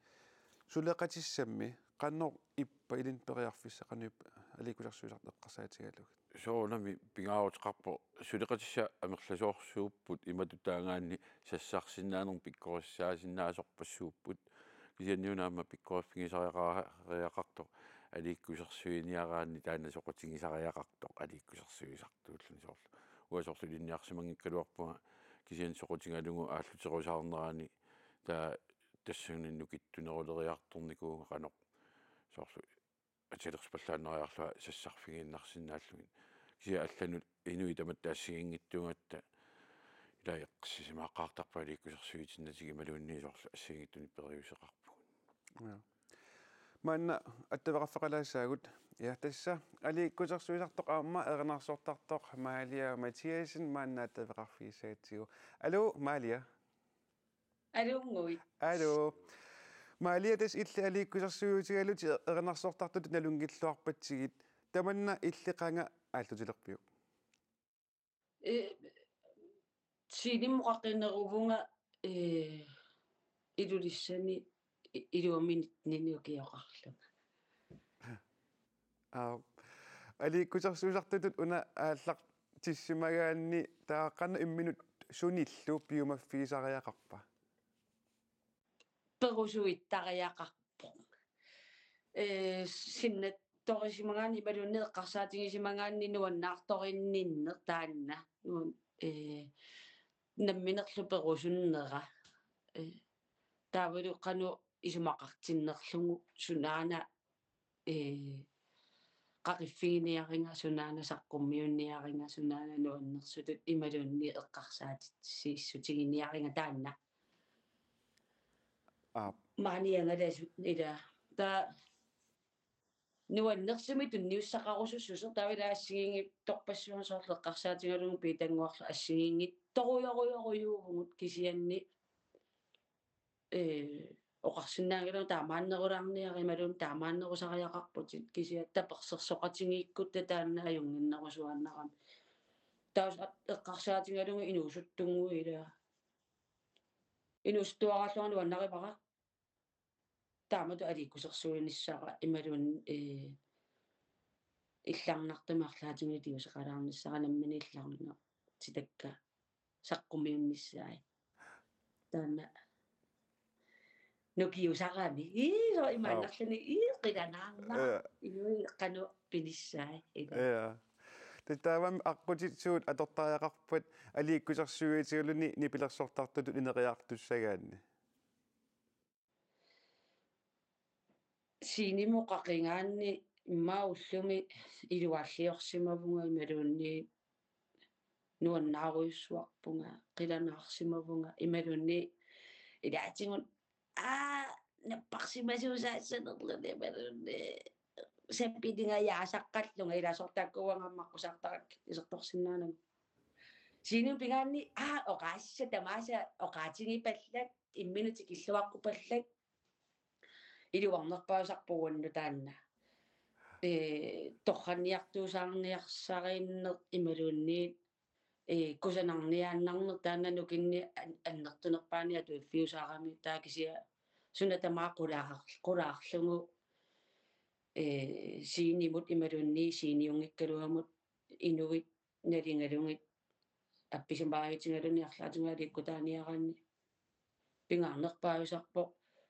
suleqatissammi qanoq ippa ilinnut periarfissaq qanoq ippa aliikkusersuisartut eqqarsaatigalugit? soorunami pingaaruteqarpoq suleqatissat amerlasoorsuupput imatut taagaanni sassarsinnaanermut pikkorissaasinnaasarpassuupput. Kisianni una aamma pikkoriffigisariaqariaqartoq aliikkusersuiniaraanni taanna soqutigisariaqartoq aliikkusersuisartuulluni soorlu. Uanga soorlu ilinniarsimanngikkaluarpunga kisianni soqutigalugu aalluterusaarnerani taava tassunga nukittuneruleriartornikuuvunga qanoq soorlu atisalersipallaannariarlunga sassarfigiinnarsinnaallugit. Kisianni allanut inuit tamatta assigiinngitsuugatta ilaa eqqissisimaaqaartarput aliikkusersuitinnatik imaluunniit soorlu assigiinngitsunik periuseqarpugut. Ja. Maanna attaveqarfeqalaassaagut. Ja, tassa aliikkusersuisartoq aamma erinarsortartoq Malia Mathiassen maanna attaveqarfigissagatsigu. Aluu, Malia. Aluunnguit. Aluu. Malia, tassa illit aliikkusersuutigalutit erinarsortartutut nalunngilluarpatsigit. Tamanna illit qanga aallutilerpiuk? Eh, Siinimukaqineruvunga, eh, Ilulissani i-, iluamininnini ukioqarlunga. Aa, aliikkusersuisartutut una aallartissimagaanni taava qanoq imminut sunillu piumaffigisariaqarpa? Perusuittariaqarpoq. Eh, sinnattorisimagaanni imaluunniit eqqarsaatigisimagaanni nuannaartorinninneq taanna. Nuan-, eh, namminerlu perusunnera. Eh, taavalu qanoq isumaqartinnerlugu sunaana, eh, qaqiffiginiariga, sunaana saqqummiunniariga, sunaana nuannersutut imaluunniit eqqarsaatississutiginiariga taanna. Aap. Maaniangalasut ila. Taava nuannersumik tunniussaqarusussuseq taava ila assigiinngitsorpassuarnik soorlu eqqarsaatigalugu Piitannguarlu assigiinngitsorujorujorujuuvugut kisianni, eh, oqarsinnaanngilagut taamaannerulaarniarami imaluunniit taamaannerusariaqarputit kisianni tapersersoqatigiikkutta taanna ajunnginnerusuaannarami. Taava eqqarsaatigalugu inuusuttunnguit ila. Inuusuttuaraallunga nuannarivara. Taamatut aliikkusersuinissara imaluunniit, eh, illarnartumik arlaatigut iliuuseqalaarnissara nammineq illarnartitakka saqqummiunnissaat. Taanna nukiusarami. Ii, soorlu imaannarluni, ii, qilanaarnaq. Ja. Inuit qanoq pinissaat, ila. Ja. Tassa taavami aqqutit suut atortariaqarpat aliikkusersuitigaluni nipilersortartutut ineriartussagaanni? Siinimukaqigaanni immaqa ullumi iluaalliorsimavunga imaluunniit nuannaarujussuarpunga, qilanaarsimavunga imaluunniit ilaatigut aa napparsimasuusaassanerluni imaluunniit sapilingajaasaqarlunga ilaa soorlu taakku uanga aamma aqqusaartarakkit isertorsinnaanagu. Siinimukaqigaanni aa oqaassat tamaasa oqaatigipallat imminut tikilluaqqupallat iluarnerpaasarpoq uannut taanna. Eh, torranniartuusaarniarsariinneq imaluunniit, eh, kusanarniaannarneq taanna nukinnik an-, annertunerpaani atuiffiusarami taava kisianni suna tamaat qulaar-, qulaarlugu, eh, Siinimut imaluunniit Siiniunngikkaluamut inuit nalingalugit appisimaarutigaluni arlaatigut aliikkutaaniaraanni pingaarnerpaasarpoq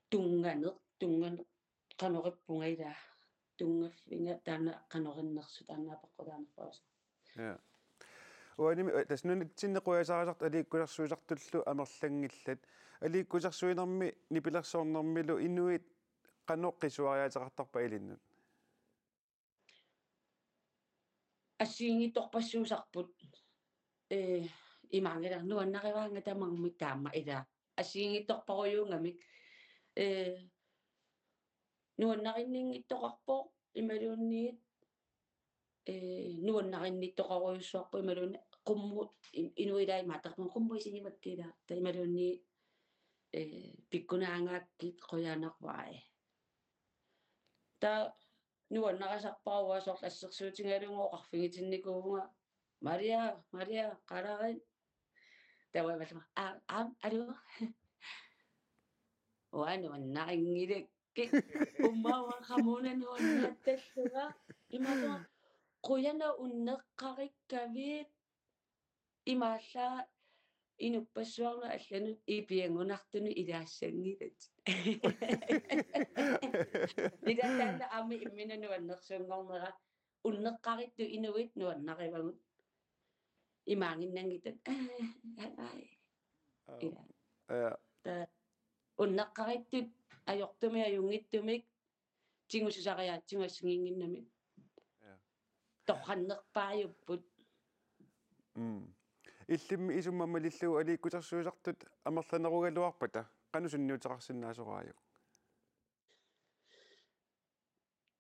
tunnganeq, tunnganeq qanoq ippunga ilaa. Tunngaffiga taanna qanoq innersoq taanna apeqqutaanerpaasarpoq. Ja. Uanimi, eh, tassa nunatsinni quiasarisartut aliikkusersuisartullu amerlanngillat. Aliikkusersuinermi nipilersornermilu inuit qanoq qisuariaateqartarpat ilinnut? Assigiinngitsorpassuusarput, eh, imaanngilaq nuannarivaannga tamarmik taama ilaa. Assigiinngitsorparujuugamik, eh, nuannarinninngitsoqarpoq imaluunniit, eh, nuannarinnittoqarujussuarpoq imaluunniit qummut in-, inuit ilaa imaattarpunga qummut isigimakkit ilaa. Taava imaluunniit, eh, pikkunaagaakkit qujanarvai. Taava nuannarisarpara uanga soorlu assersuutigalugu oqarfigitinnikuuvunga: Maria, Maria, qalarit. Taava imallunga: Aa, aam, aluu. Uanga nuannarinngilakkit. Ummaava qamuuna nuannaattalluga. Imaattoq Qujanaq, unneqqarikkavit? Imaallaat inuppassuarnut allanut ipianngunartunut ilaassanngillat. Ila taanna aamma imminut nuannersunngornera, unneqqarittut inuit nuannarivagut. Imaannginnanngitsoq. Ai. Aa. Ila. Ja. Taava unneqqarittut ajortumik ajunngitsumik tigusisariaatsigut assigiinnginnamik. Ja. Torrannerpaajupput. Mm. Illimmi isummat malillugu aliikkusersuisartut amerlanerugaluarpata qanoq sunniuteqarsinnaasoraajuk?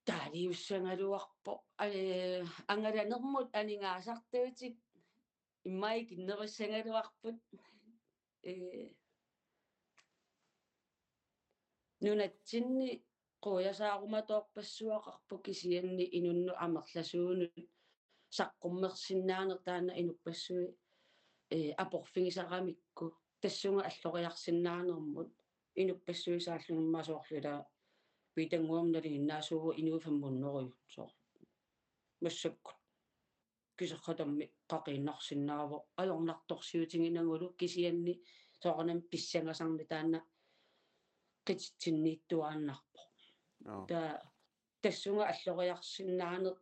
Taaliussagaluarpoq. Ee, angalanermut aningaasartuutit immaqa ikinnerussagaluarput. Ee, nunatsinni quiasaarumatoorpassuaqarpoq, kisianni inunnut amerlasuunut saqqummersinnaaneq taanna inuppassuit, ee, aporfigisaramikku, tassunga alloriarsinnaanermut inuppassuit saallunga soorlu ila Piitannguami nalinginnaasuuvoq inuit femhundrede soorlu. Massakkut kiserratammi qaqiinnarsinnaavoq ajornartorsiutiginagulu, kisianni soorunami pissangasarneq taanna qititsinniittuaannarpoq. Joo. Taava tassunga alloriarsinnaaneq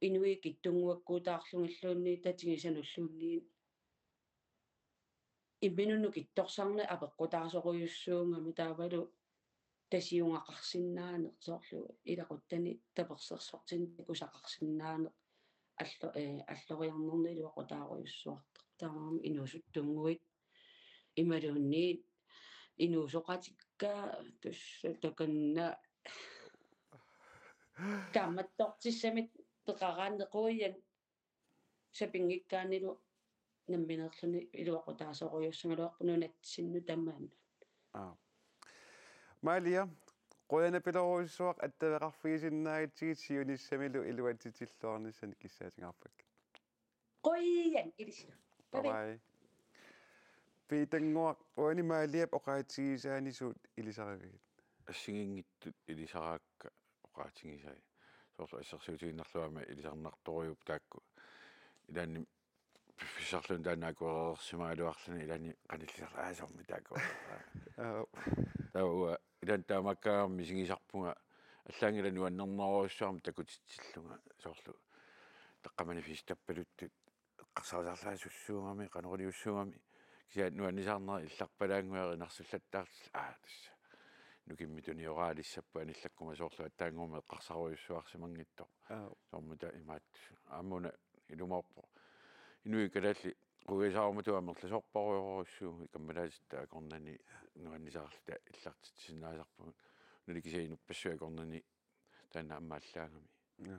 inuit ikittunnguakkuutaarlugilluunniit tatigisanulluunniit imminut nukittorsarneq apeqqutaasorujussuugami, taavalu tasiugaqarsinnaaneq soorlu ilaquttani tapersersortinni takusaqarsinnaaneq allo-, ee, alloriarnerni iluaqutaarujussuartoq. Taamaammat inuusuttunnguit imaluunniit inuusoqatikka tassa takanna kaammattortissamik peqaraanni qujan sapinngikkaannilu nammineerluni iluaqutaasorujussuugaluarpoq nunatsinnut tamaannut. Aa. Malia, qujanaq, pilorujussuaq attaveqarfigisinnaagatsigit siunissamilu iluatsitilluarnissannut kissaatigaarpakka. Qujan, ilissi. Bye bye. Bye bye. Piitannguaq, uani Maliap oqaatigisaani suut ilisarivigit? Assigiinngitsut ilisaraakka oqaatigisai. Soorlu assersuutigiinnarlugu aamma ilisarnartorujuupput taakku. Ilaanni piffissarluni taanna akuereersimagaluarluni ilaanni qanillisarluni, aa, soormi taakku. Aa. Taava uanga ilaanni taamaakkaangat misigisarpunga, allaanngilaq nuannernerujussuarmik takutitsillunga soorlu taqqamani fiistappaluttut eqqarsarisarlunga sussuugami, qanoriliussuugami. Kisianni nuannisaarnera illarpalaannguaq erinarsullattaarlutillu, aa, tassa nukimmi tunioraalissapput anillakkuma soorlu aatsaannguamik eqqarsarujussuarsimanngitsoq. Aa. Soormita imaattoq. Aamma una ilumoorpoq. Inuit kalaallit quiasaarumatut amerlasoorparujorujussuuvugut, kammalaatit akornanni nuannisaarluta illartitsisinnaasarpagut. Nali kisianni inuppassuit akornanni taanna aamma allaagami. Ja.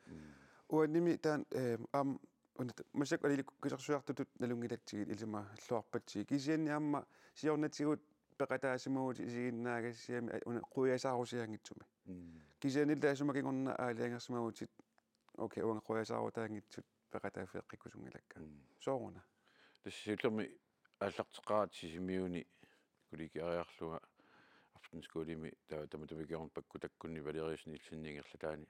Mm. Uanimi taanna, eh, aamma una t-, massakkut aliikkusersuisartutut nalunngilatsigit ilimagalluarpatsigit. Kisianni aamma siornatigut peqataasimavutit isiginnaagassiami, a-, una quiasaarusiaanngitsumik. Mm. Kisianni taassuma kingorna aalajangersimavutit, okay, uanga quiasaarutaanngitsut peqataaffeeqqikkusunngilakka. Mm. Sooruna? Tassa siullermik aallarteqqaaratta Sisimiuni kollegiariarlunga aftenskolemik, taava tamatuma kingorna pakkutakkunni Valerius Nielsenip ingerlataani.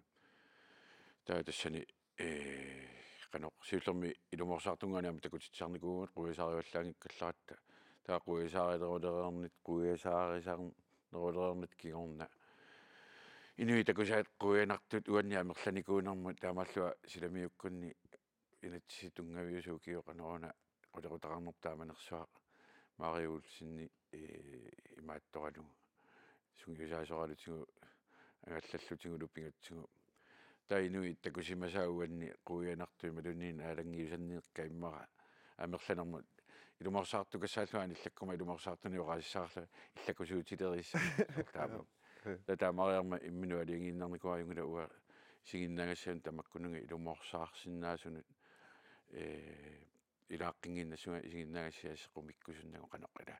Taava tassani, ee, qanoq siullermik ilumoorsaartunnguanik aamma takutitsisarnikuuvugut, quiasaarivallaanngikkallarpata. Taava quiasaarilerulereernit, quiasaarisarnerulereernit kingorna inuit takusaat quianartut uanni amerlanikuunermut, taamaalluta silamiukkunni inatsisip tunngaviusup ukioq qanoruna qulequtaqarnerput taamanersuaq, Mario Olsenip, ee, imaattoralugu, sungiusaasoralutigu, angallallutigulu pingatsigu. Taava inuit takusimasaat uanni quianartut imaluunniit naalanngiusanniikka immaqa amerlanermut. Ilumoorsaartukassaallunga anillakkuma ilumoorsaartunik oqaasissaqarlunga illakusuutileriissaaq taama. Taava taamaariarmat imminut aalajangiinnarnikuuara, ajunngilaq, uanga isiginnaagassanut tamakkununnga ilumoorsaarsinnaasunut, ee, ilaaqqinnginnassunga isiginnaagassiaq sequmikkusunnagu, qanoq ila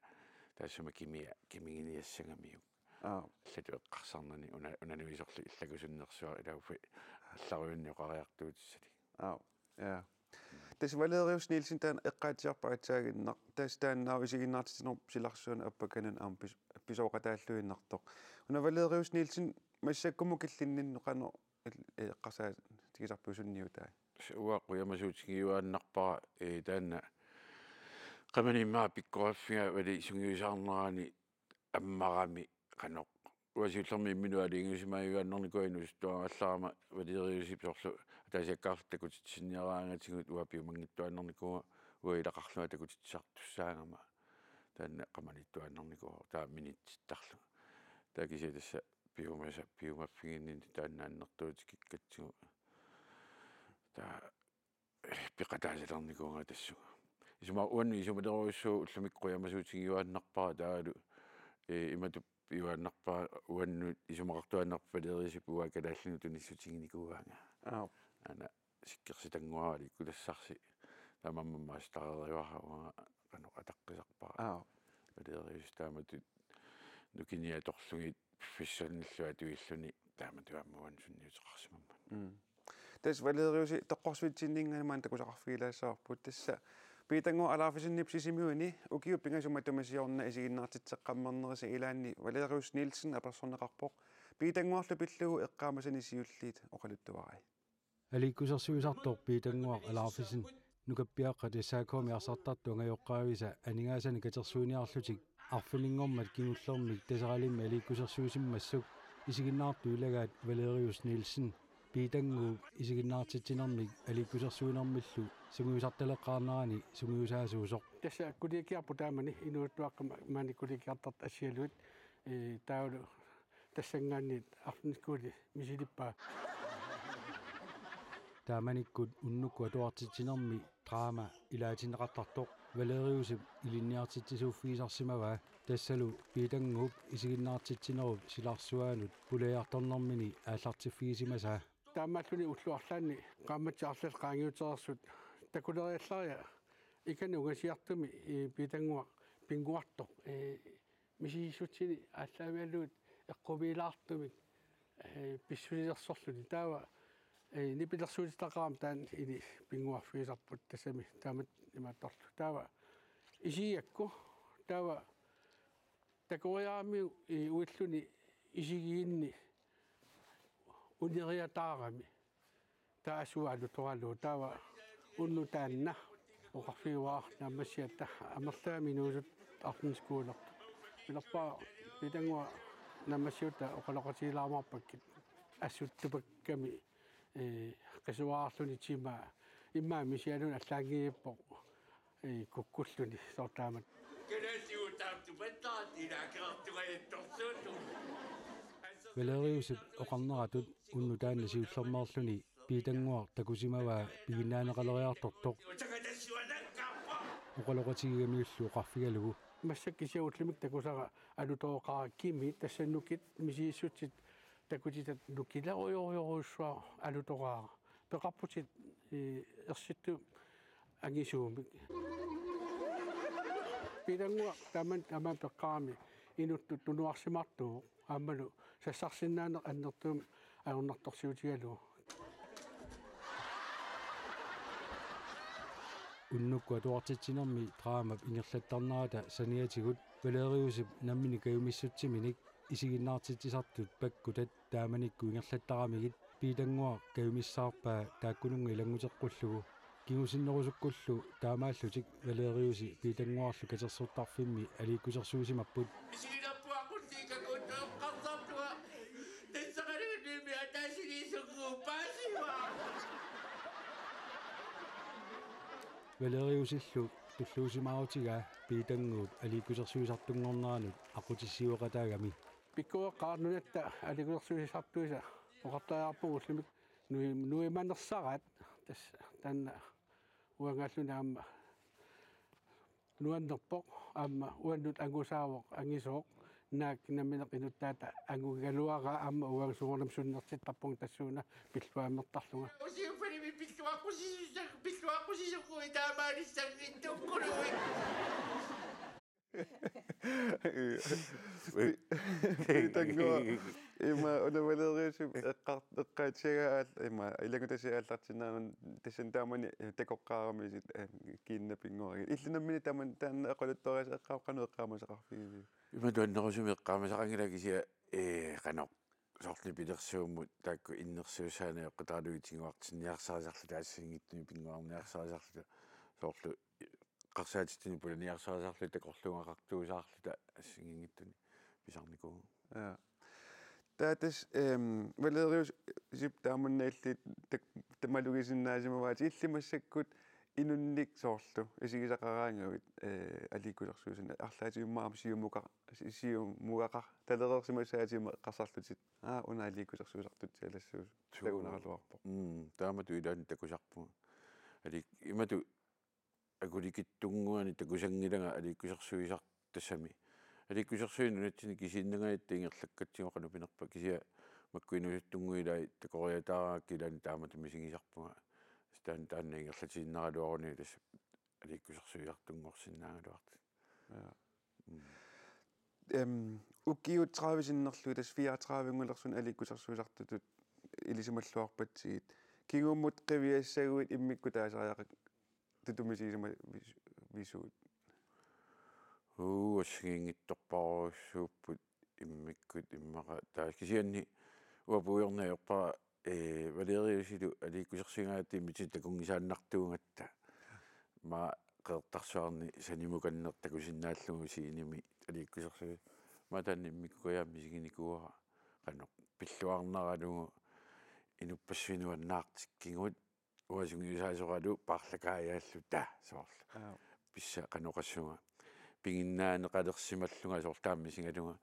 taassuma kimia-, kimiginiassagamiuk. Aa. Allatut eqqarsarnani una-, unanuisorlu illakusunnersuaq, ila uffa allarujunnik oqariartuutissalluni. Aa, ja. Tassa Valerius Nielsen taanna eqqaatsiarpoq aatsaaginnaq. Tassa taanna isiginnaartitinerup silarsuanut appakkanut aamma pis-, pisooqataalluinnartoq. Una Valerius Nielsen, massakkumut killinninnut qanoq il-, eqqarsaa-, tikisarpiuk sunniutai? Uanga qujamasuutigiuaannarpara, ee, taanna qamani immaqa pikkoriffiga vali sungiusaarnerani ammarami qanoq. Uanga siullermik imminut aalajangiusimaajuaannarnikuuvunga inuusuttuarallarama Valeriusip soorlu ataasiakkaarluta takutitsinniaraangatigut uanga piumanngittuaannarnikuuvunga uanga ilaqarlunga takutitsisartussaagama taanna qamaniittuaannarnikuuvoq taava minitsittarlugu. Taava kisianni tassa piumasa piumaffiginnini taanna annertuut tikikkatsigu. Taava peqataasalernikuuvunga tassunga. Isuma uannut isumalerujussuuvoq ullumikkut qujamasuutigiuaannarpara taavalu, ee, imatut piuaannarpara uannut isumaqartuaannarpoq Valeriusip uanga kalaallinut tunissutiginikuugaanga. Aap. Aana sikkersitannguara aliikkutassarsi taamaammat mastereerivara uanga qanoq ataqqisarpara. Aap. Valeriusip taamatut nukini atorlugit piffissannillu atuilluni taamatut aamma uannut sunniuteqarsimammat. Mm. Tassa Valeriusi toqqorsuitsinninngaanniit maanna takusaqarfigilaassavarput. Tassa Piitannguaq Alaufesenip Sisimiuni ukiut pingasut matuma siorna isiginnaartitseqqammernerisa ilaanni Valerius Nielsen apersorneqarpoq. Piitannguarlu pillugu eqqaamasani siulliit oqaluttuarai. Aliikkusersuisartoq Piitannguaq Alaufesen nukappiaqqat S A K-mi arsartartut angajoqqaavisa aningaasanik katersuiniarlutik arfininngormat kingullermik Taseralimmi aliikkusersuisimmassuk isiginnaartut ilagaat Valerius Nielsen Piitannguup isiginnaartitsinermik aliikkusersuinermillu sungiusartaleqqaarnerani sungiusaasuusoq. Tassa kollegiarput taamani inuusuttuaqqat maani kollegiartartut assigalugit, ee, taavalu tassanngaanniit aftenskole misilippaa. Taamanikkut unnukkut atuartitsinermi drama ilaatinneqartartoq Valeriusip ilinniartitsisuuffigisarsimavaa tassalu Piitannguup isiginnaartitsinerup silarsuaanut pulajartornermini aallartiffigisimasaa. Taamaalluni ullut arlaanni qaammatit arlallit qaangiutereersut takuleriallaria ikani ungasiartumi, ee, Piitannguaq pinnguartoq, ee, misissutsini aallaavigalugit eqqumiilaartumik, ee, pissusilersorluni. Taava, ee, nipilersuutitaqarami taanna ini pinnguarfigisarput tassami taamatut imaattorlu. Taava isigigakku, taava takoriaramiuk, ee, uilluni isigiginni uneriataarami. Taava assut alutoralugu taava unnuk taanna oqarfigaara naammassigatta amerlagami inuusuttut aftenskolertut. Pilerpara Piitannguaq naammassigutta oqaloqatigilaarumaarpakkit assut tupakkami, ee, qisuaarluni timaa immaqa misigaluni allaanngilluinnarpoq. Ee, kukkulluni soorlu taamatut. Valeriusip oqarneratut unnuk taanna siullermeerluni Piitannguaq takusimavaa piginnaaneqaleriartortoq oqaloqatigigamiullu oqarfigalugu. Massakkut kisianni ullumikkut takusara alutoraqaara kimi tassa nukit misissutsitut takutitat nukilerujorujorujussuaq alutoraara. Peqarputit, ee, ersittumik angisuumik. Piitannguaq taman taman peqqaami inuttut tunuarsimaartuuvoq aammalu sassarsinnaaneq annertuumik ajornartorsiutigalugu. Unnukkut atuartitsinermi dramap ingerlattarnerata saniatigut Valeriusip nammineq kajumissutsiminik isiginnaartitsisartut pakkutat taamanikkut ingerlattaramigit Piitannguaq kajumissaarpaa taakkununnga ilannguteqqullugu. Kingusinnerusukkullu taamaallutik Valeriusi Piitannguarlu katersortarfimmi aliikkusersuisimapput. Valeriusillu tulluusimaarutigaa Piitannguup aliikkusersuisartunngorneranut aqqutissiueqataagami. Pikkoreqqaarnungatta aliikkusersuisartuisa oqartariaqarpugut ullumikkut nui-, nuimanersaraat tassa taanna uangaalluni aamma nuannerpoq aamma uannut angusaavoq angisooq naak nammineq inuttaata angugigaluaraa aamma uanga soorunami sunnertittarpunga tassuuna pilluammertarlunga. Usiuffalimi pilluaqqusissusa-, pilluaqqusisukkui taamaalissanngitsukkuluit. Piitannguaq ima una Valeriusip eqqar-, eqqaatsiagaa aal-, ima ilanngutassiaq aallartinnaanani tassani taamani takoqqaaramisit, ee, kiinnapinnguarigit. Illit nammineq taman taanna oqaluttuarigassat eqqaamaqaaq qanoq eqqaamasaqarfigiviuk? Imatut annerusumik eqqaamasaqanngilanga kisianni, ee, qanoq soorlu pilersuummut taakku innersuussaanni eqqutaalugit tiguartinniarsarisarluta assigiinngitsunik pinnguarniarsarisarluta soorlu eqqarsaatitsineq pulaniarsarisarluta takorluugaqartuusaarluta assigiinngitsunik pisarnikuuvugut. Ja. Taava tassa, ehm, Valeriusip taamanna illit tak-, malugisinnaasimavaatit illit massakkut inunnik soorlu isigisaqaraangavit, eh, aliikkusersuisuni arlaatigut immaqa siumuka-, si-, siumugaqartalereersimassaatit eqqarsarlutit. Aa, una aliikkusersuisartutsialassuusoq. Suu. Takunaraluarpoq. Mm, taamatut ilaanni takusarpunga. Aliik-, imatut akulikitsunnguanik takusanngilanga aliikkusersuisartut tassami. Aliikkusersuineq nunatsinni kisiinnangajatta ingerlakkatsigu qanoq pinerpa kisianni makku inuusuttunnguit ilaat takoriataaraakka ilaanni taamatut misigisarpunga. Taanna taanna ingerlatiinnaraluaruni tassa aliikkusersuisartunngorsinnaagaluartut. Ja. Mm. Em, ukiut tredive sinnerlugit tassa fireogtredive-ngulersuni aliikkusersuisartutut ilisimalluarpatsigit. Kingumut qiviassaguit immikkut taasariaqartutut misigisimavisugut? Uu, assigiinngitsorpassuupput immikkut immaqa taava kisianni uanga puigorneq ajorpara, eh, Valeriusilu aliikkusersuigaangatta immitsinnut takunngisaannartuugatta. Aamma Qeqertarsuarni sanimukanneq takusinnaallugu scenemi aliikkusersuisoq. Aamma taanna immikkut kajaammat isiginikuuara qanoq pilluarnaralugu inuppassuit nuannaartikkigut uanga sungiusaasoralu paarlakaajaalluta soorlu. Aap. Pissaq qanoq oqassuunga. Piginnaaneqalersimallunga soorlu taama misigalunga.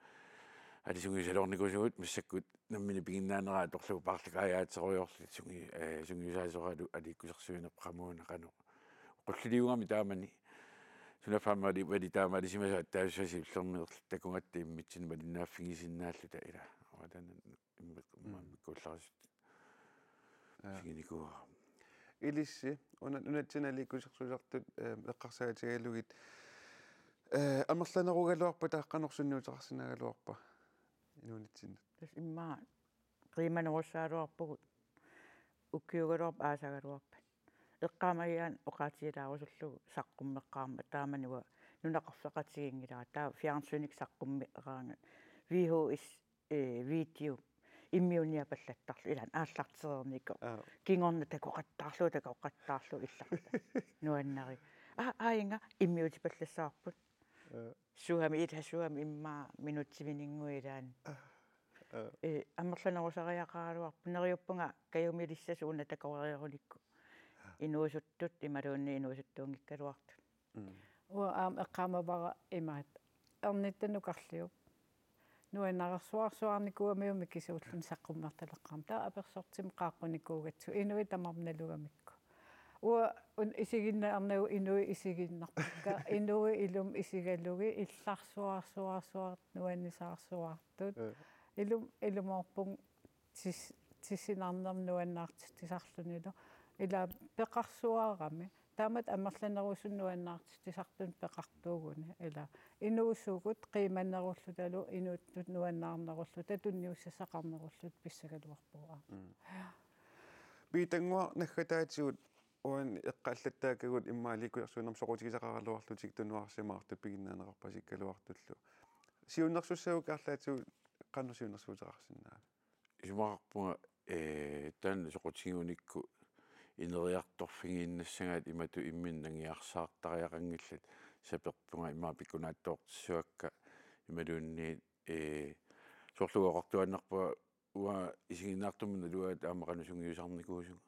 Ali sungiusaloornikuusugut massakkut nammineq piginnaanera atorlugu paarlakaajaaterujoorluta sungi-, eh, sungiusaasoralu aliikkusersuineq qamuuna qanoq. Qulliliugami taamani. Sunaaffa aamma Vali-, Vali taamaalisimasoq attaveqarfik siullermeerluta takugatta immitsinnut malinnaaffigisinnaalluta ilaa. Uanga taanna immik-, mm, immikkuullarisut. Ja. Isiginikuuara. Ilissi, una-, nunatsinni aliikkusersuisartut, eh, eqqarsaatigalugit, eh, amerlanerugaluarpa taava qanoq sunniuteqarsinnaagaluarpa inuunitsinnut? Tassa immaqa qiimanerussagaluarpugut ukiugaluarpat aasagaluarpat. Eqqaamagigaanni oqaatigilaarusullugu saqqummeqqaarmat taamani uanga nunaqarfeqatiginngilara taava fjernsynikkut saqqummeqqaaraangat V H S eh, video immiunniapallattarlugu ilaanni aallartereernikoq. Aap. Kingorna takoqattaarlugu, takoqattaarlugu illarta. Nuannari. Aa, aa, inga immiutipallassavarput. Aap. Suami ila suami immaqa minutsivininnguit ilaanni. Aap. Eh, amerlanerusariaqaraluarpoq neriuppunga kajumilissasut una takoreerunikku. Aap. Inuusuttut imaluunniit inuusuttuunngikkaluartut. Mm. Uanga aamma eqqaamavara imaattoq. Ernittanut karliup. Nuannarersuarsuarnikuugamiuk mikisuulluni saqqummertaleqqaarmat. Taava apersortimik qaaqqunikuugatsigu. Inuit tamarmik nalugamikku. Uanga un-, isiginnaarnagu inuit isiginnarpakka. Inuit ilumut isigalugit illarsuarsuarsuartut nuannisaarsuartut. Eh. Ilum-, ilumoorpunga tis-, tissinarnermik nuannaartitsisarlunilu. Ila peqarsuarami. Taamatut amerlanerusunik nuannaartitsisartunik peqartuuguni. Ila inuusugut qiimanerullutalu inuttut nuannaarnerulluta tunniussassaqarnerulluta pissagaluarpugut. Mm. Piitannguaq naggataatigut uani eqqaallattaakkagut immaqa aliikkusersuinermut soqutigisaqaraluarlutit tunuarsimaartut piginnaaneqarpasikkaluartullu. Siunnersussagukkit arlaatigut qanoq siunnersuuteqarsinnaavat? Isumaqarpunga, eh, taanna soqutigunikku ineriartorfigiinnassagaat imatut imminnut nangiarsaartariaqanngillat saperpunga immaqa pikkunaatsoortissuakka imaluunniit, eh, soorlu oqartuaannarpunga uanga isiginnaartumik naluara aamma qanoq sungiusarnikuusunga.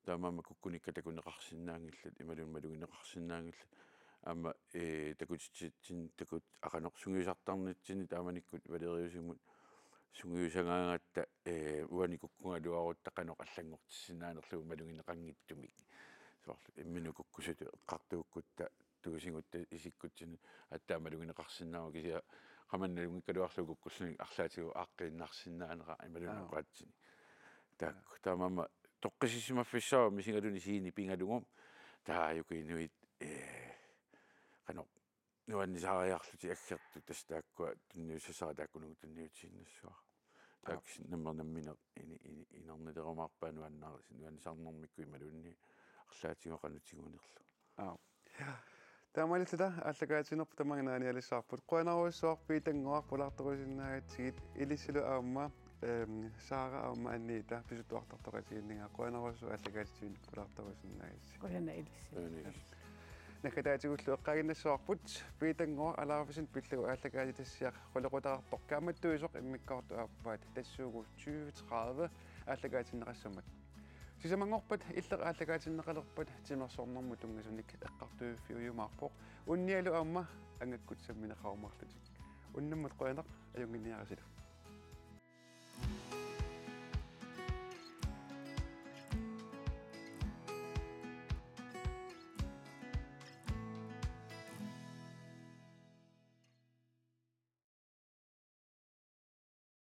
Taamaammat kukkunikka takuneqarsinnaanngillat, imaluunniit malugineqarsinnaanngillat. Aamma, eh, takutitsitsinni takut aqanoq sungiusartarnitsinni taamanikkut Valeriusimut sungiusagaangatta, eh, uani kukkugaluarutta qanoq allanngortissinnaanerlugu malugineqanngitsumik. Soorlu imminut kukkusutut eqqartuukkutta tuusigutta isikkutsinnut aatsaat malugineqarsinnaavoq kisianni qamani nalunngikkuluarlugu kukkullugu arlaatigut aaqqiinnarsinnaanera imaluunniit. Aap. Oqaatsini. Taakku taamaammat toqqissisimaffissaavoq misigaluni scene pigalugu. Taava aajuku inuit, eh, qanoq nuannisaariarlutik aggertut tassa taakkua tunniussassara taakkununnga tunniutiinnassuara. Taakku nammineq nammineq ini-, ini-, inernilerumaarpaat nuannaarisi-, nuannisarnermikkut imaluunniit arlaatigut qanoq tigunerlugu. Aap. Taamaalilluta aallakaatitsinerput tamaanga naanialissavarput. Qujanarujussuaq Piitannguaq pulaartorisinnaagatsigit ilissilu aamma Ehm, Sara aamma Anita pisuttuartartoqatigiinninnga qujanarsuaq aallakaatitsivinnut pulaartorusinnaagassi. Qujanaq ilissi. Ønigel. Naggataatigullu eqqaaginnassavarput Piitannguaq Alaufesen pillugu aallakaatitassiaq qulequtaqartoq kaammattuisoq immikkoortup aappaat tassuugu tyve tredive aallakaatinneqassammat. Sisamanngorpat illit aallakaatinneqalerpat timersornermut tunngasunik eqqartuiffiujumaarpoq unnialu aamma angakkut sammineqarumaarlutik. Unnummut qujanaq ajunnginniarisilu.